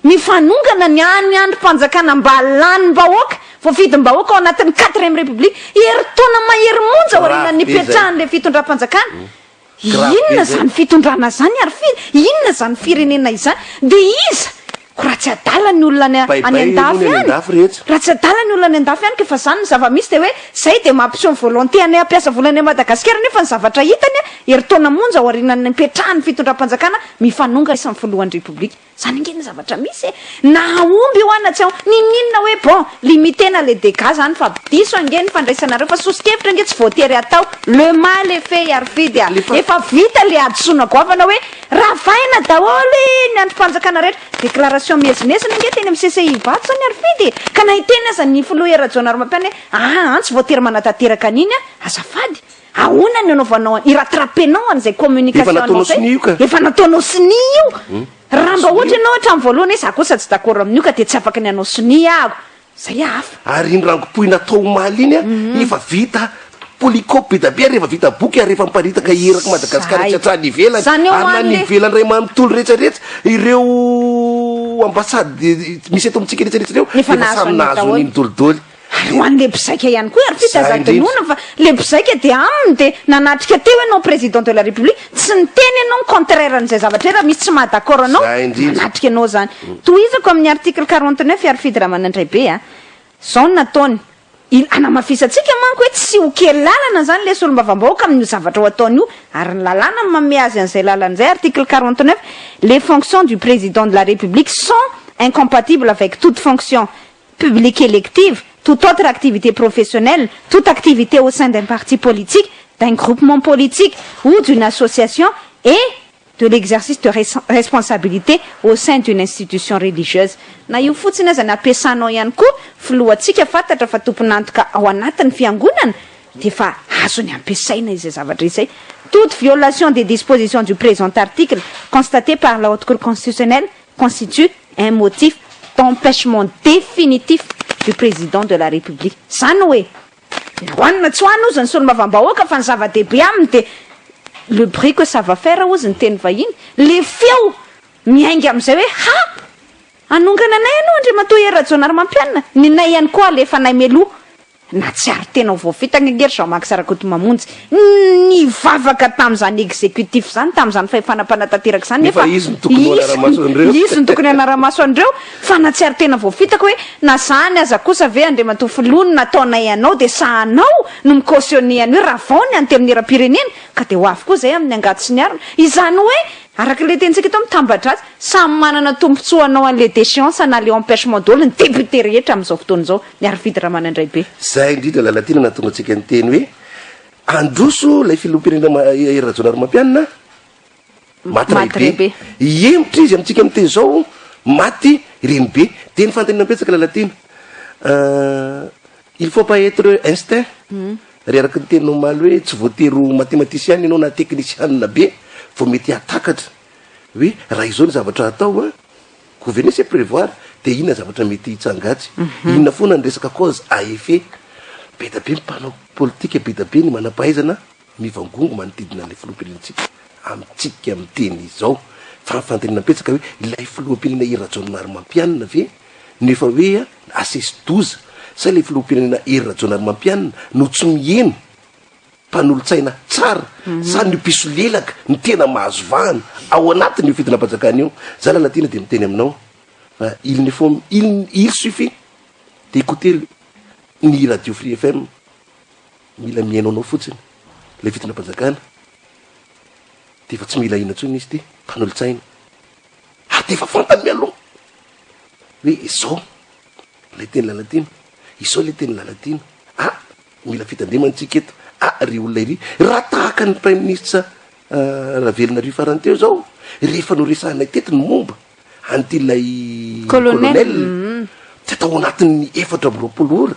Mifanongana ny any andrim-panjakana mba lanim-bahoaka, voafidim-bahoaka ao anatin'ny quatrième république, herintaona mahery monja aorianan'ny nipetrahan'ilay fitondram-panjakana. Inona izany fitondrana izany ary firy? Inona izany firenena izany? Dia iza? Ko raha tsy adala ny olona any any andafy any, raha tsy adala ny olona any andafy any ka efa zany ny zava-misy dia hoe zay dia mampiseho ny volonté anay hampiasa vola any Madagasikara nefa ny zavatra hitany herintaona monja aorianan'ny nipetrahan'ny fitondram-panjakana mifanonga isan'ny filohan'ny Repoblika. Zany ange ny zavatra misy e! Na hahomby io na tsy hahomby, n'inon'inona hoe bon, limiter-na le dégâts zany fa diso ange ny fandraisanareo fa soso-kevitra ange tsy voatery hatao, le mal est fait Harifidy a! Efa vita le hadisoana goavana hoe Ravaina daholo ny andrim-panjakana rehetra. Déclaration miezinezina ange teny amin'ny CCI Ivato zany Harifidy e! Ka na hiteny aza ny filoha Hery Rajaonarimampianina hoe aa tsy voatery manatanteraka an'iny aho, azafady. Ahoana ny anaovanao an, i-rattraper-nao an'izay communication anao zay? Efa nataonao sonia io. Raha mba ohatra ianao hatramin'ny voalohany hoe za kosa tsy d'accord amin'io ka dia tsy afaka ny hanao sonia aho. Zay hafa. Ary iny rangopohy natao omaly iny an, efa vita polycope be dia be ary efa vita boky ary efa miparitaka eraky Madagasikara sy hatrany ivelany Zany eo ary na ny anle. ivelany iray manontolo rehetra rehetra, ireo ambassade misy eto amintsika rehetra rehetra ireo Efa efa nahazo samy an'io nahazo daholo. an'iny dolidoly. Ary ho an'le mpizaika ihany koa ary f'ita Zay aza indrindra. adinoina fa le mpizaika dia aminy dia nanatrika teo ianao président de la république tsy niteny ianao ny contraire an'izay zavatra izay raha misy tsy maha d'accord anao Zay indrindra. manatrika ianao zany. Tohizako amin'ny article 49 Harifidy Ramanandraibe a. Zao no nataony. Il hanamafisantsika manko hoe tsy ho kely lalana zany le solombavambahoaka amin'io zavatra ho ataony io ary ny lalàna no manome azy an'izay lalana izay article 49 les fonctions du président de la république sont incompatibles avec toute fonction publique élective, toute autre activité professionnelle, toute activité au sein d'un parti politique, d'un groupement politique ou d'une association et de l'exercice de responsabilité au sein d'une institution religieuse. Na io fotsiny aza ny ampiasanao ihany koa, filohantsika fantatra fa tompon'antoka ao anatin'ny fiangonana dia efa azony ampiasaina izay zavatra izay. Toute violation des dispositions du présent article constatée par la Haute Cour constitutionnelle constitue un motif d'empêchement définitif du Président de la République. Izany hoe, na ho any na tsy ho any hozy ny solombavambahoaka fa ny zava-dehibe aminy dia le bruit que ça va faire hozy ny teny vahiny, le feo miainga amin'izay hoe ha! Hanongana anay ianao Andriamatoa Hery Rajaonarimampianina, ny nay ihany koa alefanay mialoha. Nahatsiaro tena ho voafitaka ange ry Jean Max Rakotomamonjy nivavaka tamin'izany executif izany, tamin'izany fahefana mpanatanteraka izany, Nefa nefa izy no tokony ho hanara-maso an'ireo. izy no tokony hanara-maso an'ireo, fa nahatsiaro tena voafitaka hoe na izany aza kosa ve Andriamatoa Filoha no nataonay anao dia sahanao no mi-cautionner an'io ravao ny Antenimierampirenena ka dia ho avy koa izay amin'ny angady sy ny arina. Izany hoe araka ilay tenintsika teo mitamba-dratsy, samy manana tombontsoa hanao an'ilay déchéance na ilay empêchement daholo ny député rehetra amin'izao fotoana izao. Ny Harifidy Ramanandraibe. Zay indrindra Lalatiana nahatonga antsika niteny hoe androso ilay filoham-pirenena Hery Rajaonarimampianina. Maty raibe. Hihemotra izy amintsika miteny izao, maty renibe. Dia ny fanontaniana mipetraka Lalatiana, il faut pas être instinct, ry araka ny teninao omaly hoe tsy voatery ho mathématicien ianao na technicien be vao mety hahatakatra hoe raha izao ny zavatra atao an, gouverner c'est prévoir, dia inona zavatra mety hitsangatsy, inona foana ny resaka cause à effet. Be dia be ny mpanao politika, be dia be ny manam-pahaizana Mivangongo manodidina ilay filoham-pirenentsika amintsika miteny izao fa ny fanontaniana mipetraka hoe ilay filoham-pirenena Hery Rajaonarimampianina ve no efa hoe asesi-doza sa ilay filoham-pirenena Hery Rajaonarimampianina no tsy miheno mpanolotsaina tsara sa ny mpisolelaka no tena mahazo vahana ao anatin'io fitondram-panjakana io? Za Lalatiana dia miteny aminao fa il ne faut il il suffit d'écouter ny radio Free FM. Mila mihaino anao fotsiny ilay fitondram-panjakana dia efa tsy mila inona intsony izy ity, mpanolotsaina. Ary dia efa fantany mialoha hoe izao ilay teny Lalatiana, izao ilay teny Lalatiana. Ah, mila fitandremana tsika eto. Ah, ry olona iry, raha tahaka ny praiminisitra ah, Ravelonarivo farany teo izao, rehefa noresahanay teto ny momba an'ity ilay colonel, dia tao anatin'ny 24 ora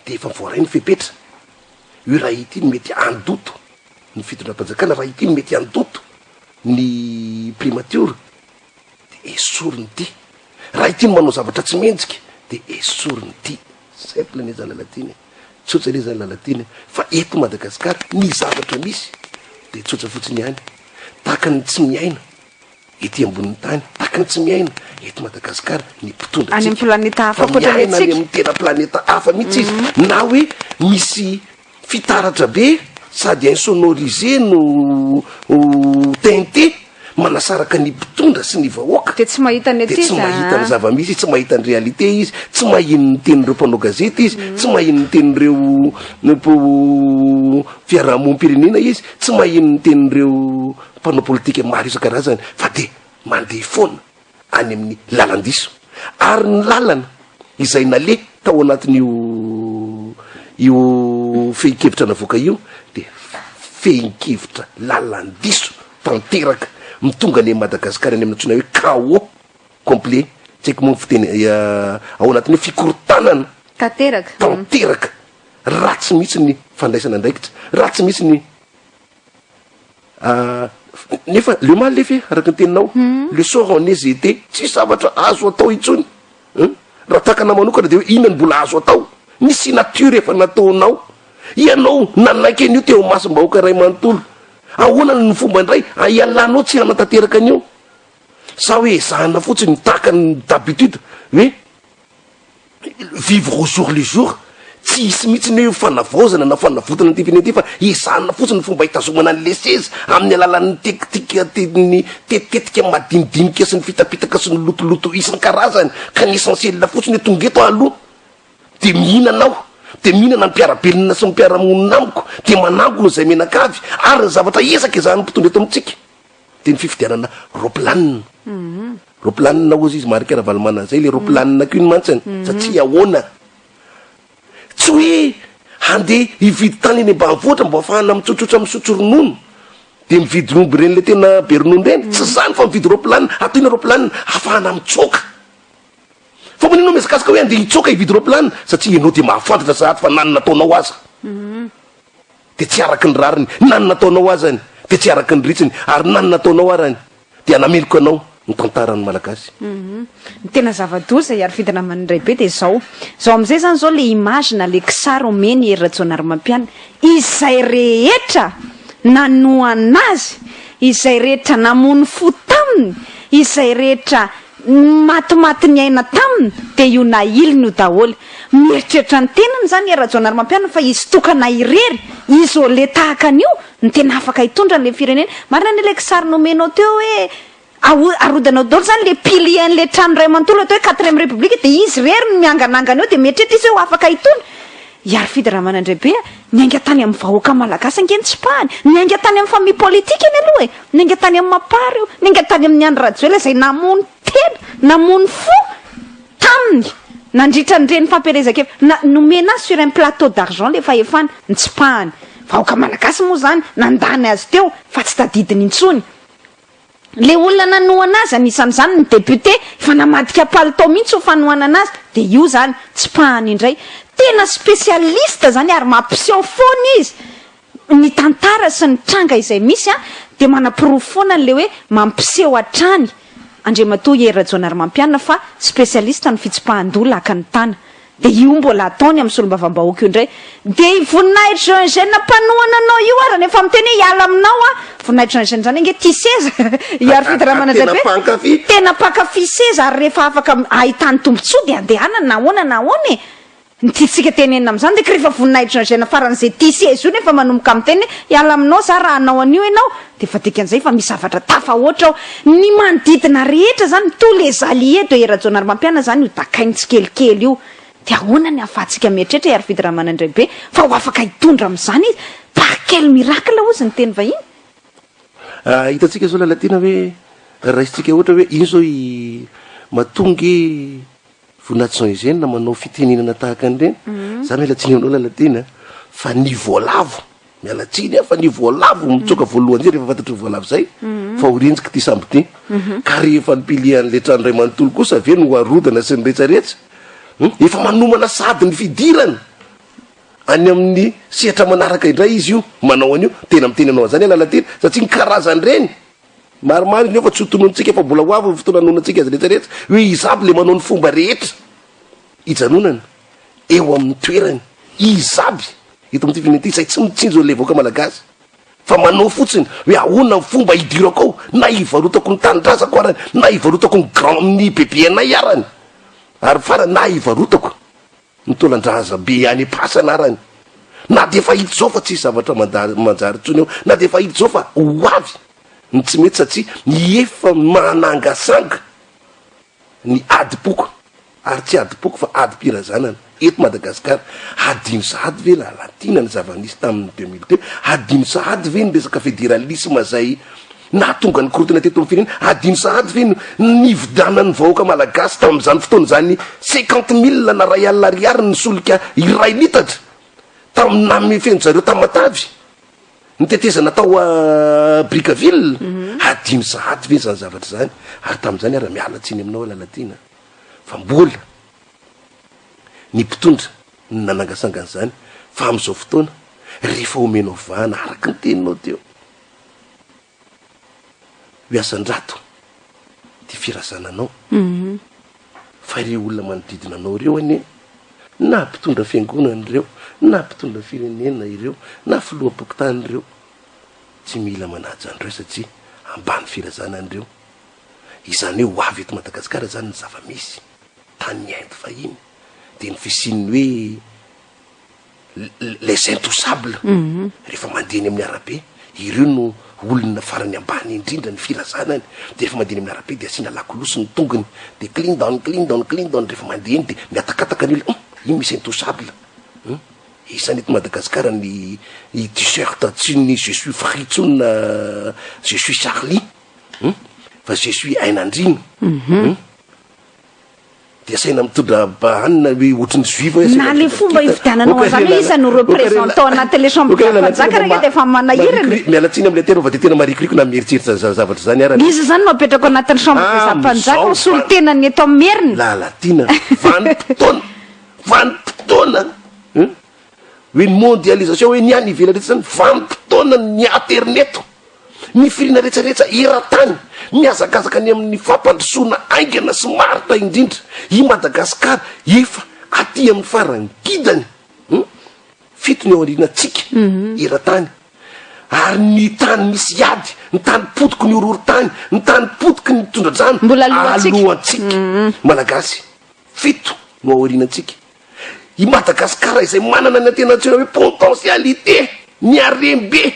dia efa voaray ny fepetra hoe raha ity no mety handoto ny fitondram-panjakana, raha ity no mety handoto ny primatiora dia esoriny ity, raha ity no manao zavatra tsy mendrika dia esoriny ity. Simple anie zany Lalatiana e, tsotra anie zany Lalatiana e, fa eto Madagasikara ny zavatra misy dia tsotra fotsiny ihany, tahaka ny tsy miaina ety ambonin'ny tany, tahaka ny tsy miaina eto Madagasikara ny mpitondra Any amin'ny antsika, planeta hafa fa ankoatra ny miaina any antsika. amin'ny tena planeta hafa mihitsy izy, na hoe misy fitaratra be sady insonorisé no teinté manasaraka ny mpitondra sy ny vahoaka, Dia tsy mahita ny dia aty tsy izy mahita ny ah. zava-misy izy, tsy mahita ny réalité izy, tsy maheno ny tenin'ireo mpanao gazety izy, tsy maheno ny tenin'ireo fiarahamonim-pirenena izy, tsy maheno ny tenin'ireo mpanao politika maro isan-karazany fa dia mandeha foana any amin'ny lalan-diso ary ny lalana izay naleha tao anatin'io io fehin-kevitra navoaka io dia fehin-kevitra lalan-diso tanteraka mitonga any Madagasikara any amin'ny antsoina hoe chaos complet tsy haiko moa ny fiteny ao anatin'ny hoe fikorontanana Tanteraka. tanteraka ratsy mihitsy ny fandraisana andraikitra ratsy mihitsy ny Nefa le mal est fait araka ny teninao, le sort en est jeté, tsisy zavatra azo atao intsony hein, raha tahaka anah manokana de hoe inona no mbola azo atao, ny signature efa nataonao, ianao nanaiky an'io teo imasom-bahoaka iray manontolo, ahoana no fomba indray hialanao tsy hanatanteraka an'io, sa hoe ezahana fotsiny tahaka ny d'habitude hoe. Vivre au jour le jour, tsy hisy mihitsy ny hoe fanavaozana na fanavotana an'ity firenena ity fa ezahana fotsiny ny fomba hitazomana an'ilay seza amin'ny alalan'ny tektika ny tetitetika madinidinika sy ny fitapitaka sy ny lotoloto isan-karazany ka ny essentiel fotsiny hoe tonga eto aho aloha dia mihinana aho dia mihinana ny mpiara-belona sy ny mpiara-monina amiko dia manangona izay mianakavy ary ny zavatra ezaka ezahan'ny mpitondra eto amintsika Dia ny fifidianana ropilanina. Ropilanina hozy izy Marc Ravalomanana zay, le ropilanina ko iny mantsiny, satria ahoana? Tsy hoe handeha hividy tany eny ambanivohitra mba ahafahana mitsotsotra misotro ronono, dia mividy omby ireny le tena be ronono ireny, tsy zany fa mividy ropilanina, atao inona ropilanina? Ahafahana mitsoaka. Fa maninona mihazakazaka hoe handeha hitsoaka hividy ropilanina? Satria ianao dia mahafantatra sahady fa na ny nataonao aza. dia tsy araka ny rariny, na ny nataonao azany dia tsy araka ny ritsiny, ary na ny nataonao arany dia hanameloka anao ny tantaran'ny Malagasy. Ny tena zava-doza hiarifidina aman'ny raibe dia izao, izao amin'izay izany izao le image na le kisary omeny Hery Rajaonarimampianina, izay rehetra nanohana azy, izay rehetra namono fo taminy, izay rehetra Ny matimaty niaina taminy dia io nahiliny io daholo. Mieritreritra ny tenany izany i Rajaonarimampianina fa izy tokana irery, isolé tahaka an'io no tena afaka hitondra an'ilay firenena. Marina anie ilay kisary nomenao teo hoe arodana ao daholo izany ilay pilier an'ilay trano iray manontolo atao hoe quatrième république dia izy irery no mianganangana eo dia mieritreritra izy hoe ho afaka hitondra. I Harifidy Ramanandraibe a, niainga tany amin'ny vahoaka malagasy ange ny tsipahany, niainga tany amin'ny famille politique iny aloha e, niainga tany amin'ny Mapar io, niainga tany amin'ny Andry Rajoelina izay namono tena, namono fo taminy nandritra an'ireny fampielezan-kevitra, na, nomena azy sur un plateau d'argent ilay fahefana, nitsipahany. Vahoaka malagasy moa izany nandany azy teo fa tsy tadidiny intsony. Le olona nanohana azy, anisan'izany ny député, efa namadika palitao mihitsy ho fanohanana azy, dia io zany, tsipahany indray. Tena spécialiste zany ary mampiseho foana izy ny tantara sy ny tranga izay misy an, dia manaporofo foana an'le hoe mampiseho hatrany Andriamatoa Hery Rajaonarimampianina fa spécialiste ny fitsipahan-doha laka ny tana. Dia io mbola ataony amin'ny solombavambahoaka io indray. Dia i Voninahitry Jean Eugène mpanohana anao io ary nefa miteny hoe hiala aminao aho. Voninahitry Jean Eugène izany ange tia seza. I Harifidy Ramanandraibe. Tena mpankafy. Tena mpankafy seza ary rehefa afaka ahitany tombontsoa dia andehanany na ahoana na ahoana e. Ny tiantsika tenenina amin'izany dia rehefa Voninahitry Jean Eugène faran'izay tia seza io nefa manomboka miteny hoe hiala aminao za raha hanao an'io ianao dia efa dikan'izay fa misy zavatra tafahoatra ao. Ny manodidina rehetra zany, tous les alliés de Hery Rajaonarimampianina zany io dakainy tsikelikely io. Dia ahoana ny ahafahantsika mieritreritra i Harifidy Ramanandraibe fa ho afaka hitondra amin'izany izy? Par quel miracle hozy ny teny vahiny? Ah, hitantsika zao Lalatiana hoe raisintsika ohatra hoe iny zao i matoa nge Voninahitry Jean Eugène manao fitenenana tahaka an'ireny, za miala tsiny aminao Lalatiana fa ny voalavo Miala tsiny aho fa ny voalavo mitsoaka voalohany zay rehefa fantatry ny voalavo zay fa ho renjika ity sambo ity. Ka rehefa ny pilier an'ilay trano iray manontolo kosa ve no harodana sy ny retsaretsa? Hum? Efa manomana sahady ny fidirana any amin'ny sehatra manaraka indray izy io manao an'io. Tena miteny anao an'izany aho Lalatiana satria ny karazan'ireny maromaro izy nefa tsy ho tononintsika fa mbola ho avy ny fotoana hanononantsika azy retsaretsa hoe iza aby le manao ny fomba rehetra hijanonana eo amin'ny toerany iza aby eto amin'ity firenena ity izay tsy mitsinjo an'ilay vahoaka malagasy fa manao fotsiny hoe ahoana ny fomba hidirako ao na hivarotako ny tanindrazako arany na hivarotako ny grand ny bebe anay arany ary farany na hivarotako ny taolan-draza be any am-pasana arany na dia efa hita izao fa tsisy zavatra manjary intsony eo na dia efa hita izao fa ho avy ny tsy mety satria ny efa manangasanga ny adim-poko ary tsy adim-poko fa adim-pirazanana eto Madagasikara. Hadino sahady ve Lalatiana ny zava-nisy tamin'ny 2002? Hadino sahady ve ny resaka federalisme izay nahatonga ny korontana teto amin'ny firenena? Hadino sahady ve ny nividianan'ny vahoaka malagasy tamin'izany fotoana izany 50 mille na iray alina ariary ny solika iray litatra tamin'ny namefen'ny zareo Tamatave? Ny tetezana tao Brickaville, hadino sahady ve izany zavatra izany? Ary tamin'izany ary miala tsiny aminao aho Lalatiana fa mbola ny mpitondra no nanangasanga an'izany fa amin'izao fotoana rehefa omenao vahana araka ny teninao teo hoe asandrato ty firazananao fa ireo olona manodidina anao ireo anie na mpitondra fiangonana ireo na mpitondra firenena ireo na filoham-pokontany ireo tsy mila manaja an'ireo satria ambany firazanana ireo. Izany hoe ho avy eto Madagasikara izany ny zava-misy tany Inde fahiny dia ny fisian'ny hoe les intouchables rehefa mandeha eny amin'ny arabe, ireo no olona farany ambany indrindra ny firazanany, dia rehefa mandeha eny amin'ny arabe dia asiana lakolosy ny tongony, dia clean down, clean down, clean down, rehefa mandeha eny dia mihatakataka ny olona, hum, io misy intouchable, hum, isany eto Madagasikara ny t-shirt tsy ny je suis free intsony na je suis Charlie, hum, fa je suis Ainandriana, hum. Dia asaina mitondra hanina hoe ohatry ny juif hoe Na le fomba hividiananao an'izany hoe iza no représentant anatin'le chambre de mpanjaka raha dia efa manahirana. Miala tsiny amin'ilay teny fa dia tena marikoriko na mieritreritra an'izany zavatra izany ary. Iza izany no apetrako anatin'ny chambre des mpanjaka ho solontenan'ny eto amin'ny Merina? Lalatiana, vanim-potoana, vanim-potoana hoe mondialisation hoe ny any ivelany rehetra izany vanim-potoana ny aterineto. Ny firina rehetrarehetra eran-tany mihazakazaka any amin'ny fampandrosoana haingana sy maharitra indrindra. I Madagasikara efa aty amin'ny farangidany. Hum? Fito ny ao aorianantsika eran-tany. Ary ny tany misy ady, ny tany potiky ny horohorontany, ny tany potiky ny tondra-drano, Mbola alohantsika. alohantsika. Malagasy, fito no ao aorianantsika. I Madagasikara izay manana ny tena antsoina hoe potentialité, ny harem-be.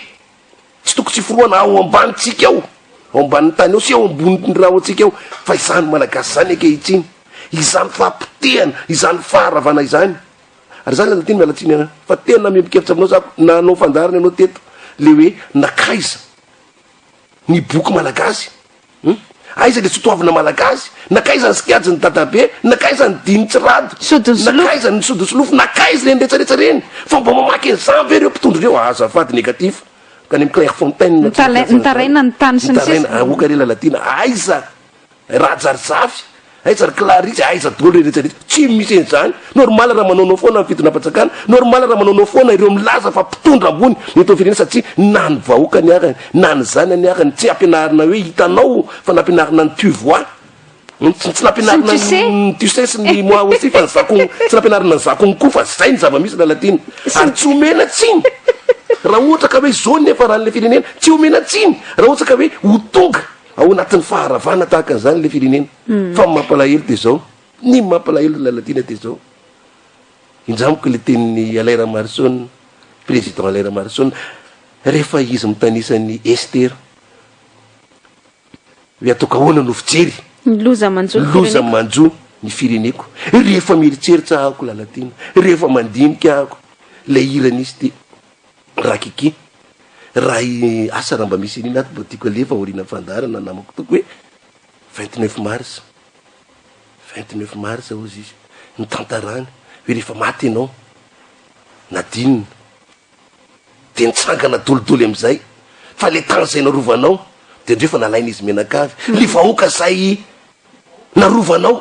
Tsy tokony tsy forohana ao ambanintsika ao, ao ambanin'ny tany ao sy ao ambonin'ny rahontsika ao, fa izany Malagasy izany ankehitriny, izany fahapotehana, izany faharavana izany. Ary izany Lalatiana miala tsiny an, fa tena miombon-kevitra aminao za, nanao fandaharana ianao teto, le hoe nankaiza ny boky malagasy. Hum? Aiza le sotoavina malagasy? Nankaiza ny sikajin'i dadabe? Nankaiza ny diny tsy rado? Sodin'ny solofo. Nankaiza ny sodin'ny solofo? Nankaiza ireny rehetra rehetra ireny? Fa mba mamaky an'izany ve ireo mpitondra ireo? Azafady négatif. Any amin'ny Clairefontaine. Mitaraina ny tany sy ny sisa. Mitaraina, aoka re Lalatiana, aiza Rajarizafy, aiza ry Clarisse, aiza daholo ireo rehetra rehetra. Tsy misy an'izany. Normal raha manaonao foana ny fitondram-panjakana, normal raha manaonao foana ireo milaza fa mpitondra ambony eto amin'ny firenena satria na ny vahoaka ny arany, na ny zanany arany tsy ampianarina hoe hitanao fa nampianarina ny tu vois. Tsy nampianarina ny tu sais sy ny moi aussi fa ny za koa tsy nampianarina ny za koa koa fa zay ny zava-misy Lalatiana. Ary tsy omena tsiny raha ohatra ka hoe zao ny niafaran'ilay firenena, tsy omena tsiny raha ohatra ka hoe ho tonga ao anatin'ny faharavana tahaka an'izany ilay firenena. Fa ny mampalahelo dia izao, ny mampalahelo ry Lalatiana dia izao, indramiko ilay tenin'i Alain Ramaroson, président Alain Ramaroson, rehefa izy mitanisa an'i Esther, Hoe ataoko ahoana no fijery. Ny loza manjo ny Loza manjo ny fireneko. Rehefa mieritreritra ahako Lalatiana, rehefa mandinika ahako ilay hira nisy ty Rakiki, raha i asa raha mba misy an'iny ato mba tiako alefa aorianan'ny fandaharana namako toko hoe 29 mars, 29 mars hozy izy, ny tantarany hoe rehefa maty ianao, nadinina. Dia nitsangana dolidoly amin'izay fa le tany izay narovanao dia ndreo fa nalain'izy mianakavy, le vahoaka izay narovanao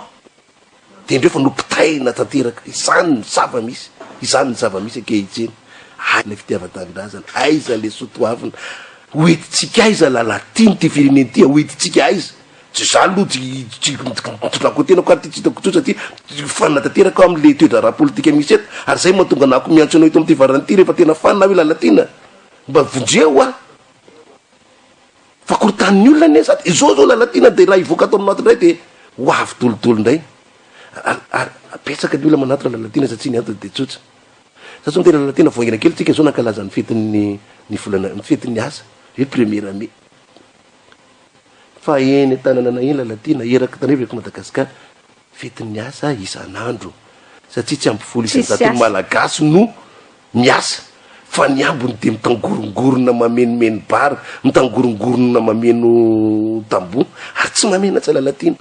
dia ndreo fa nopitaina tanteraka. Izany ny zava-misy, izany ny zava-misy ankehitriny. Aiza ilay fitiavan-tanindrazana, aiza ilay soa toavina, ho entintsika aiza Lalatiana ity firenena ity, ho entintsika aiza? Tsy za aloha tsy tsy nitondrako tenako ary ty tsy hitako intsony satria fanina tanteraka aho amle toe-draharaha politika misy eto ary zay mahatonga anah ko miantso anao eto amty varany ty rehefa tena fanina aho i Lalatiana mba vonjeo aho fa korotanin'ny olona anie za izao zao Lalatiana de raha hivoaka ato aminao ato indray de ho avy dolidoly indray ary ary betsaka ny olona manatona Lalatiana satria ny antony de tsotra za zao miteny Lalatiana vao haingana kely tsika zao nankalaza ny fetin'ny ny volana ny fetin'ny asa hoe premier mai Fa eny an-tanana eny Lalatiana, eraky Tanarivo eraky Madagasikara, fetin'ny asa isan'andro satria tsy ampy vola isan-jaton'ny Malagasy no miasa fa ny ambiny dia mitangorongorona mamenomeno bar, mitangorongorona mameno tamboho ary tsy mamenatra Lalatiana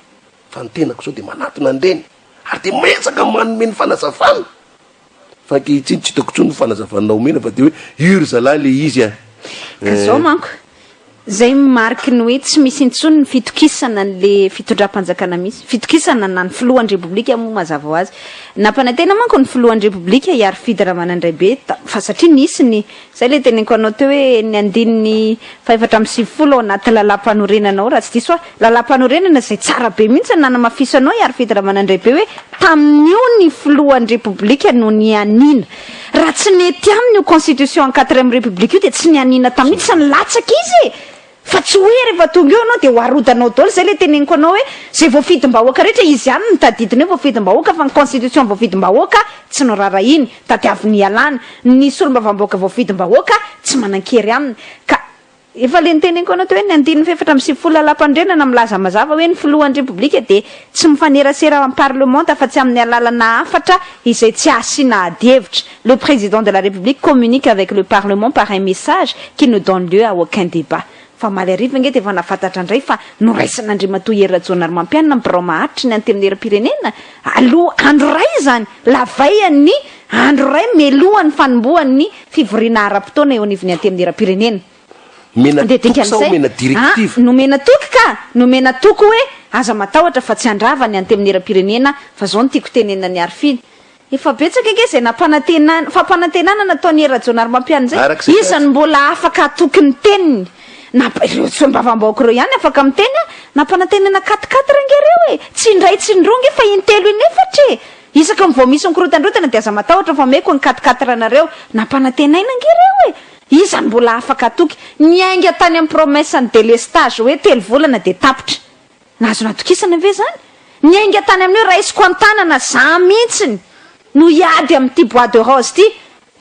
fa ny tenako izao dia manatona an'ireny ary dia miezaka manome ny fanazavana. Fa ankehitriny tsy hitako intsony ny fanazavana omena fa dia hoe io ry zalahy le izy a! Ka zao manko, zay mariky ny hoe tsy misy intsony ny fitokisana an'le fitondram-panjakana misy, fitokisana na ny filohan'ny Repoblika moa mazava ho azy. Nampanantena manko ny filohan'ny Repoblika Iarifidy Ramanandraibe fa satria nisy ny, zay le teneniko anao teo hoe ny andininy fahefatra 94 ao anaty lalàmpanorenana ao raha tsy diso aho, Lalàmpanorenana izay tsara be mihitsy ny nanamafisanao i Arifedy Ramanandraibe hoe tamin'io ny filohan'ny Repoblika no nianiana. Raha tsy nety aminy io constitution en quatrième république io dia tsy nianiana tamin'io, tsy nilatsaka izy e! Fa tsy hoe rehefa tonga eo ianao dia ho arodanao daholo, izay ilay teneniko anao hoe izay voafidim-bahoaka rehetra, izy ihany no tadidiny hoe voafidim-bahoaka fa ny constitution voafidim-bahoaka tsy noraharahiany, tadiaviny hialana, ny solombavambahoaka voafidim-bahoaka tsy manan-kery aminy. Ka Efa le niteneniko anao teo hoe ny andininy faha 94 lalàmpanorenana milaza mazava hoe ny filohan'ny Repoblika dia tsy mifanerasera amin'ny parlemanta afa-tsy amin'ny alalana hafatra izay tsy ahasiana adihevitra, le président de la République communique avec le parlement par un message qui ne donne lieu à aucun débat. Fa omaly hariva ange dia efa nahafantatra indray fa noraisin'Andriamatoa Hery Rajaonarimampianina ny birao maharitry ny Antenimierampirenena aloha andro iray izany, lavaian'ny andro iray mialohan'ny fanombohan'ny Fivoriana ara-potoana eo anivon'ny Antenimierampirenena. Nomena Dia toky sa dikan'izay, omena ah, directive? nomena toky ka! Nomena toky hoe aza matahotra fa tsy handrava ny Antenimierampirenena fa zao no tiako tenenina ny Arifiny. Efa betsaka ange izay nampanantenana, fampanantenana nataon'i Hery Rajaonarimampianina izay, Araka izay iza tratra. no mbola afaka hatoky ny teniny? Namp-, ireo solombavambahoaka ireo ihany afaka miteny ah, nampanantenana quatre quatre ange ireo e! Tsy indray tsy indroa ange fa intelo inefatra e! Isaky ny vao misy mikorotandrotana dia aza matahotra fa omeko ny quatre quatre nareo. Nampanantenaina ange ireo e! Iza no mbola afaka hatoky? Niainga tany amin'ny promesse ny délestage hoe telo volana dia tapitra. Nahazo natokisana ve izany? Niainga tany amin'ny hoe raisiko an-tanana za mihitsiny no hiady amin'ity bois de rose ity.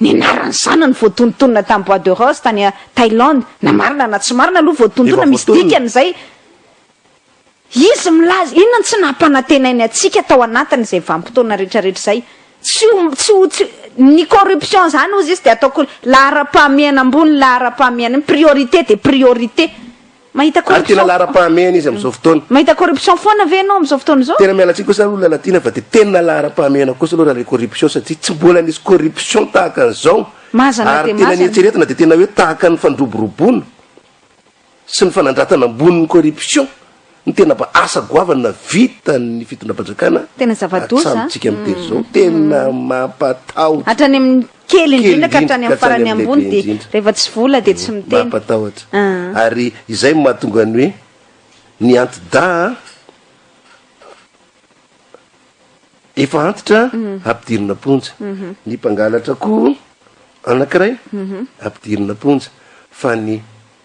Ny anaran'ny zanany voatonontonona tamin'ny bois de rose tany Thaïlande. Na marina na tsy marina aloha Efa voatonontonona misy voatonona. dikany izay. Izy milaza, inona no tsy nampanantenainy antsika tao anatin'izay vanim-potoana rehetra rehetra izay? Tsy ho, tsy ho, tsy, ny corruption izany hozy izy dia ataoko laharam-pahamehana ambony laharam-pahamehana, priorité dia priorité. Mahita Ary tena corruption, laharam-pahamehana izy amin'izao fotoana. mahita corruption foana ve ianao amin'izao fotoana izao? Tena miala tsiny kosa aloha Lalatiana fa dia tena laharam-pahamehana kosa aloha raha ilay corruption satria tsy mbola nisy corruption tahaka an'izao. Mazana Ary dia tena ny mazana. eritreretina dia tena hoe tahaka ny fandroboroboana sy ny fanandratana ambony ny corruption no tena mba asa goavana vitan'ny fitondram-panjakana Tena zava-doza a. hatramintsika miteny izao. Tena mampatahotra. Hatrany amin'ny kely Kely indrindra ka indrindra hatrany ka amin'ny hatrany farany amin'ny ambony lehibe dia indrindra. rehefa tsy vola dia tsy miteny. Mampatahotra. Ah. Ary izay no mahatonga ny hoe ny anti-dahy efa antitra ampidirina am-ponja. Ny mpangalatra koa anankiray ampidirina am-ponja. Fa ny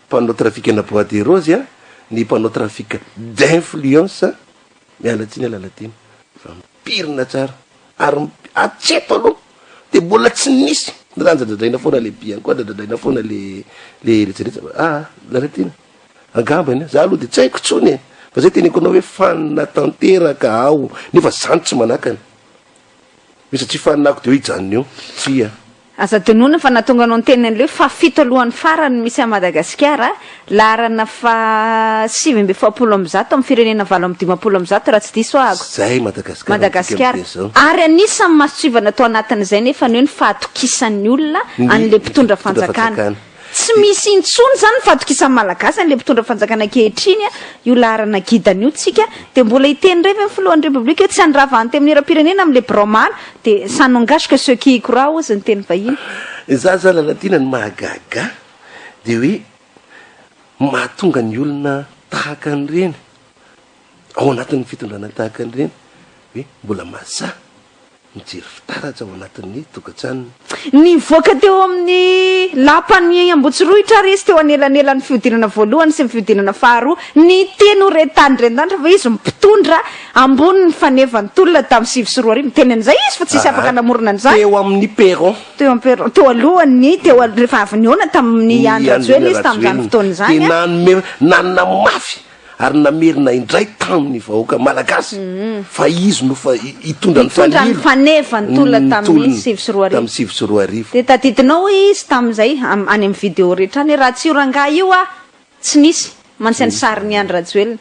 mpanao trafic-na bois de rose, ny mpanao trafic d'influence, miala tsiny Lalatiana fa mipirina tsara ary hatreto aloha dia mbola tsy nisy raha ndradradraina foana le bianco, ndradradraina foana le le retraretra fa ah Lalatiana angambany za aloha dia tsy haiko intsony e, fa zay teneniko anao hoe fanina tanteraka aho nefa zany tsy manakana. Hoe satria fanina ako de hoe hijanona eo? Tsia. Aza adinoina fa nahatonga anao niteny an'ilay hoe fahafito alohan'ny farany misy an'i Madagasikara, laharana faha 149 amin'ny firenena 158 raha tsy diso ahako. Zay Madagasikara amintsika Madagasikara. miteny zao. Ary anisan'ny masotsivana tao anatin'izay nefa ny hoe ny fahatokisan'ny olona Ny an'ilay mpitondra mpitondra fanjakana. fanjakana. Tsy misy intsony izany ny fahatokisan'ny Malagasy an'ilay mpitondra fanjakana ankehitriny, io laharana gidana io tsika, dia mbola hiteny indray ve ny filohan'ny Repoblika hoe tsy handrava antenimierampirenena amin'ilay birao maro, dia ça n'engage que ceux qui y croient hozy ny teny vahiny. Za zany Lalatiana ny mahagaga dia hoe mahatonga ny olona tahaka an'ireny ao anatin'ny fitondrana tahaka an'ireny hoe mbola mahasahy mijery fitaratra ao anatin'ny tokantranony. Nivoaka teo amin'ny lapan'i Ambohitsirohitra ary izy teo anelanelan'ny fihodinana voalohany sy ny fihodinana faharoa. Niteny ho re tany ren-danitra fa izy no mpitondra ambony ny fanevan'ny tolona tamin'ny 2009. Niteny an'izay izy fa tsisy afaka namorona an'izany. Teo amin'ny perron. Teo amin'ny perron, teo alohan'ny, teo rehefa avy nihaona tamin'i Ny Andry Rajoelina izy tamin'izany fotoana izany. Dia nanome, nanamafy ary namerina indray tamin'ny vahoaka malagasy fa izy no fa hitondra ny Hitondra ny fanilo faneva ny tolona ny tamin'ny tolona 2009. tamin'ny 2009. Dia tadidinao hoy izy tamin'izay, am- any amin'ny vidéo rehetra any hoe raha tsy io rangahy io aho tsy nisy mantsy ny sarin'i Andry Rajoelina.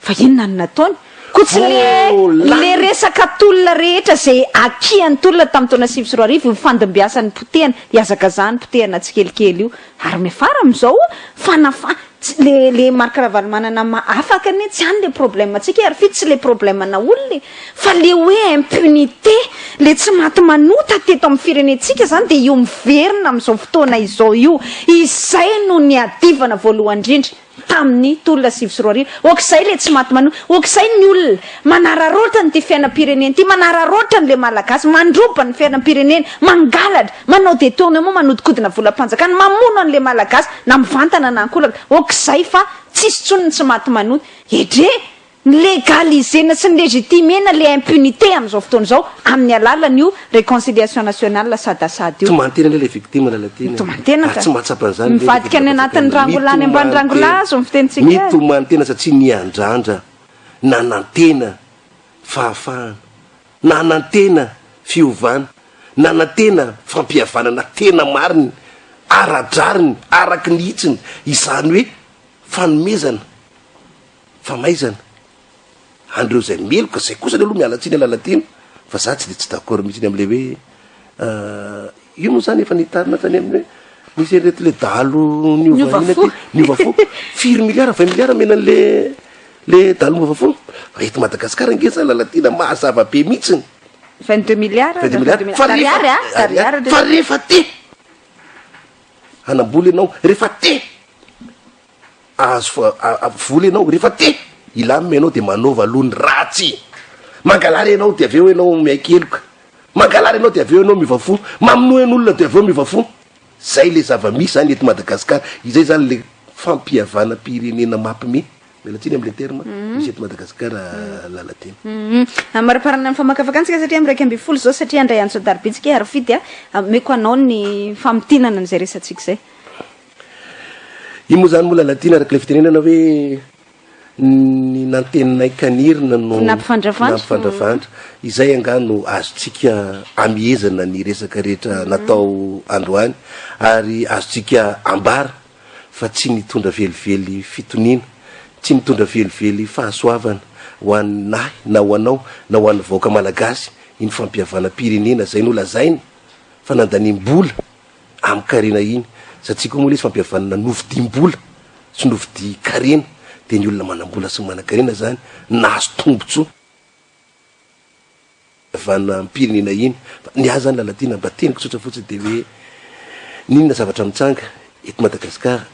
Fa inona no nataony? Koa tsy le Vola! le resaka tolona rehetra izay akian'ny tolona tamin'ny taona 2009 io fandimbiasan'ny potehana, ihazakazahan'ny potehana tsikelikely io. Ary miafara amin'izao fanafa tsy le le Marc Ravalomanana ma afaka anie tsy any le problème tsika e ary fy tsy le problème na olona e fa le hoe impunité le tsy maty manota teto amin'ny firenentsika zany de io miverina amin'izao fotoana izao io izay no niadivana voalohany indrindra tamin'ny tolona 2009. Oak'izay le tsy maty manohy, oak'izay ny olona manararaotra an'ity fiainam-pirenena ity, manararaotra an'le Malagasy, mandroba ny fiainam-pirenena, mangalatra, manao detournement, manodikodina volam-panjakana, mamono an'le Malagasy na mivantana na ankolaka, oak'izay fa tsisy intsony ny tsy maty manohy. Edrey! Ni-legaliser-na sy ni-legitimer-na le impunité amin'izao fotoana izao amin'ny alalan'io réconciliation nationale sadasada io. Tomany tena anie le victime Lalatiana e. Mitomany tena Ary ka. tsy mahatsapa an'izany ve le Mivadika any anatin'ny fitondram-panjakana? rangolahy any ambany Mitomany rangolahy tena. azo ny fitenintsika azy. Mitomany tena satria niandrandra, nanantena fahafahana, nanantena fiovana, nanantena fampihavanana tena marina, ara-drariny, araka ny hitsiny, izany hoe fanomezana. Famaizana an'ireo izay meloka, zay kosa aloha miala tsiny Lalatiana fa za tsy de tsy d'accord mihitsy amle hoe io moa zany efa nitarina tany amin'ny hoe nisy an'ireto le dahalo niova iny aty niova fo firy milliard vingt milliard omena an'le le dahalo niova fo fa eto Madagasikara ange zany Lalatiana mazava be mihitsiny 22 milliards 22 milliards fa rehefa fa rehefa te hanambola ianao rehefa te Ahazo vola ianao rehefa te hilamina ianao dia manaova aloha ny ratsy. Mangalary ianao dia avy eo ianao miaiky heloka. Mangalary ianao dia avy eo ianao miova fo. Mamonoa an'olona dia avy eo miova fo. Zay le zava-misy zany eto Madagascar. Izay zany le fampihavanam-pirenena mampime, miala tsiny amle terme, misy eto Madagascar Lalatiana. Amaraparana ny famakafakantsika satria amin'ny 11 izao satria handray antso an-tarobintsika Harifidy a. Omeko anao ny famintinana an'izay resatsika izay. Io moa izany moa Lalatiana araka ilay fitenenana hoe ny nanteninay kanirina no Nampifandravandra. nampifandravandra. Izay angaha no azontsika amihezana ny resaka rehetra natao androany ary azontsika ambara fa tsy nitondra velively fitoniana, tsy nitondra velively fahasoavana ho an'ahy na ho anao na ho an'ny vahoaka malagasy iny fampihavanam-pirenena izay nolazaina fa nandaniam-bola. amin-karena iny, satria koa moa ilay izy fampihavanana novidiam-bola sy novidian-karena, dia ny olona manam-bola sy manan-karena izany nahazo tombontsoa. Vanam-pirenena iny. Fa ny ahy zany Lalatiana mba teniko tsotra fotsiny dia hoe n'inona zavatra mitranga eto Madagasikara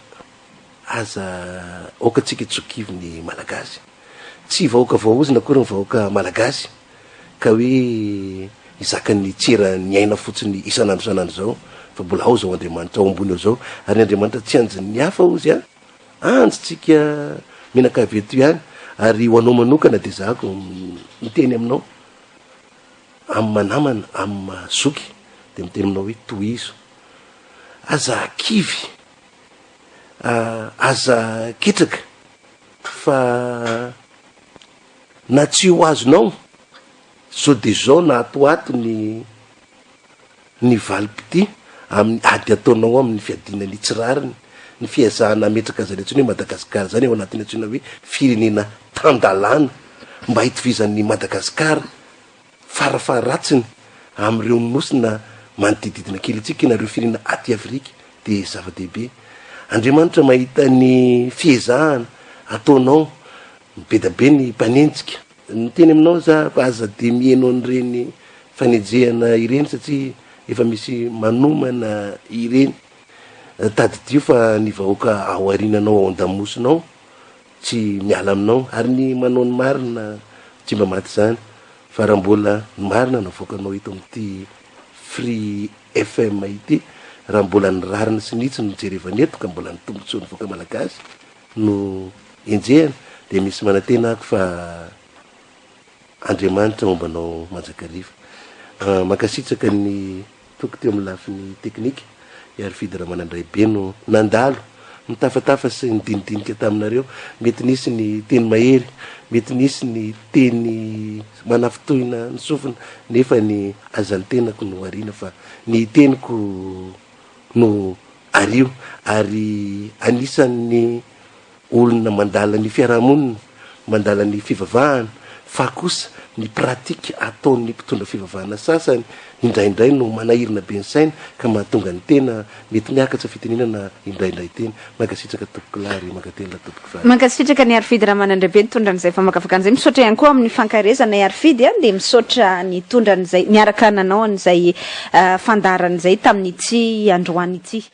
aza aoka tsika tsy ho kivy ny Malagasy. Tsy vahoaka voaozona akory ny vahoaka Malagasy ka hoe hizaka ny tsy eran'ny aina fotsiny isan'andro isan'andro izao fa mbola ao izao Andriamanitra ao ambony ao izao ary ny Andriamanitra tsy anjin'ny hafa hozy an! Anjintsika mianakavy eto ihany ary ho anao manokana dia zahako miteny aminao amin'ny maha namana, amin'ny maha zoky dia miteny aminao hoe tohizo. Aza kivy, aza ketraka fa na tsy ho azonao zao dia zao na ato ho ato ny ny valim-pitia amin'ny ady ataonao amin'ny fiadiana ny tsy rariny, ny fiezahana hametraka izany antsoina hoe Madagasikara izany ao anatin'ny antsoina hoe firenena tan-dalàna mba hitovizan'i Madagasikara farafaharatsiny amin'ireo nosy na manodididina kely antsika na ireo firenena aty Afrika dia zava-dehibe. Andriamanitra mahita ny fiezahana ataonao, be da be ny mpanenjika. Miteny aminao za fa aza de miheno an'ireny fanenjehana ireny satria efa misy manomana ireny. Tadidio fa ny vahoaka ao aoriananao ao an-damosinao tsy miala aminao ary ny manao ny marina tsy mba maty izany fa raha mbola ny marina no avoakanao eto amin'ity Free FM ity, raha mbola ny rariny sy ny hitsiny no jerevana eto ka mbola ny tombotsoan'ny vahoaka malagasy no enjehina dia misy manantena ako fa Andriamanitra momba anao manjakariva. Mankasitraka ny toky teo amin'ny lafiny teknika, i Harifidy Ramanandraibe no nandalo nitafatafa sy nidinidinika taminareo. Mety nisy ny teny mahery, mety nisy ny teny manafintohina ny sofina nefa ny aza ny tenako no ariana fa ny teniko no ario ary anisan'ny olona mandala ny fiarahamonina, mandala ny fivavahana, fa kosa ny pratique ataon'ny mpitondra fivavahana sasany indraindray no manahirana be ny saina ka mahatonga ny tena mety miakatra fitenenana indraindray tena. Mankasitraka tompokolahy ary mankatelina tompokovavy. Mankasitraka an'i Harifidy Ramanandraibe nitondra an'izay famakafakana izay. Misaotra ihany koa amin'ny fankaherezana i Harifidy a, dia misaotra nitondra an'izay, niaraka nanao an'izay fandaharana izay tamin'ity androany ity.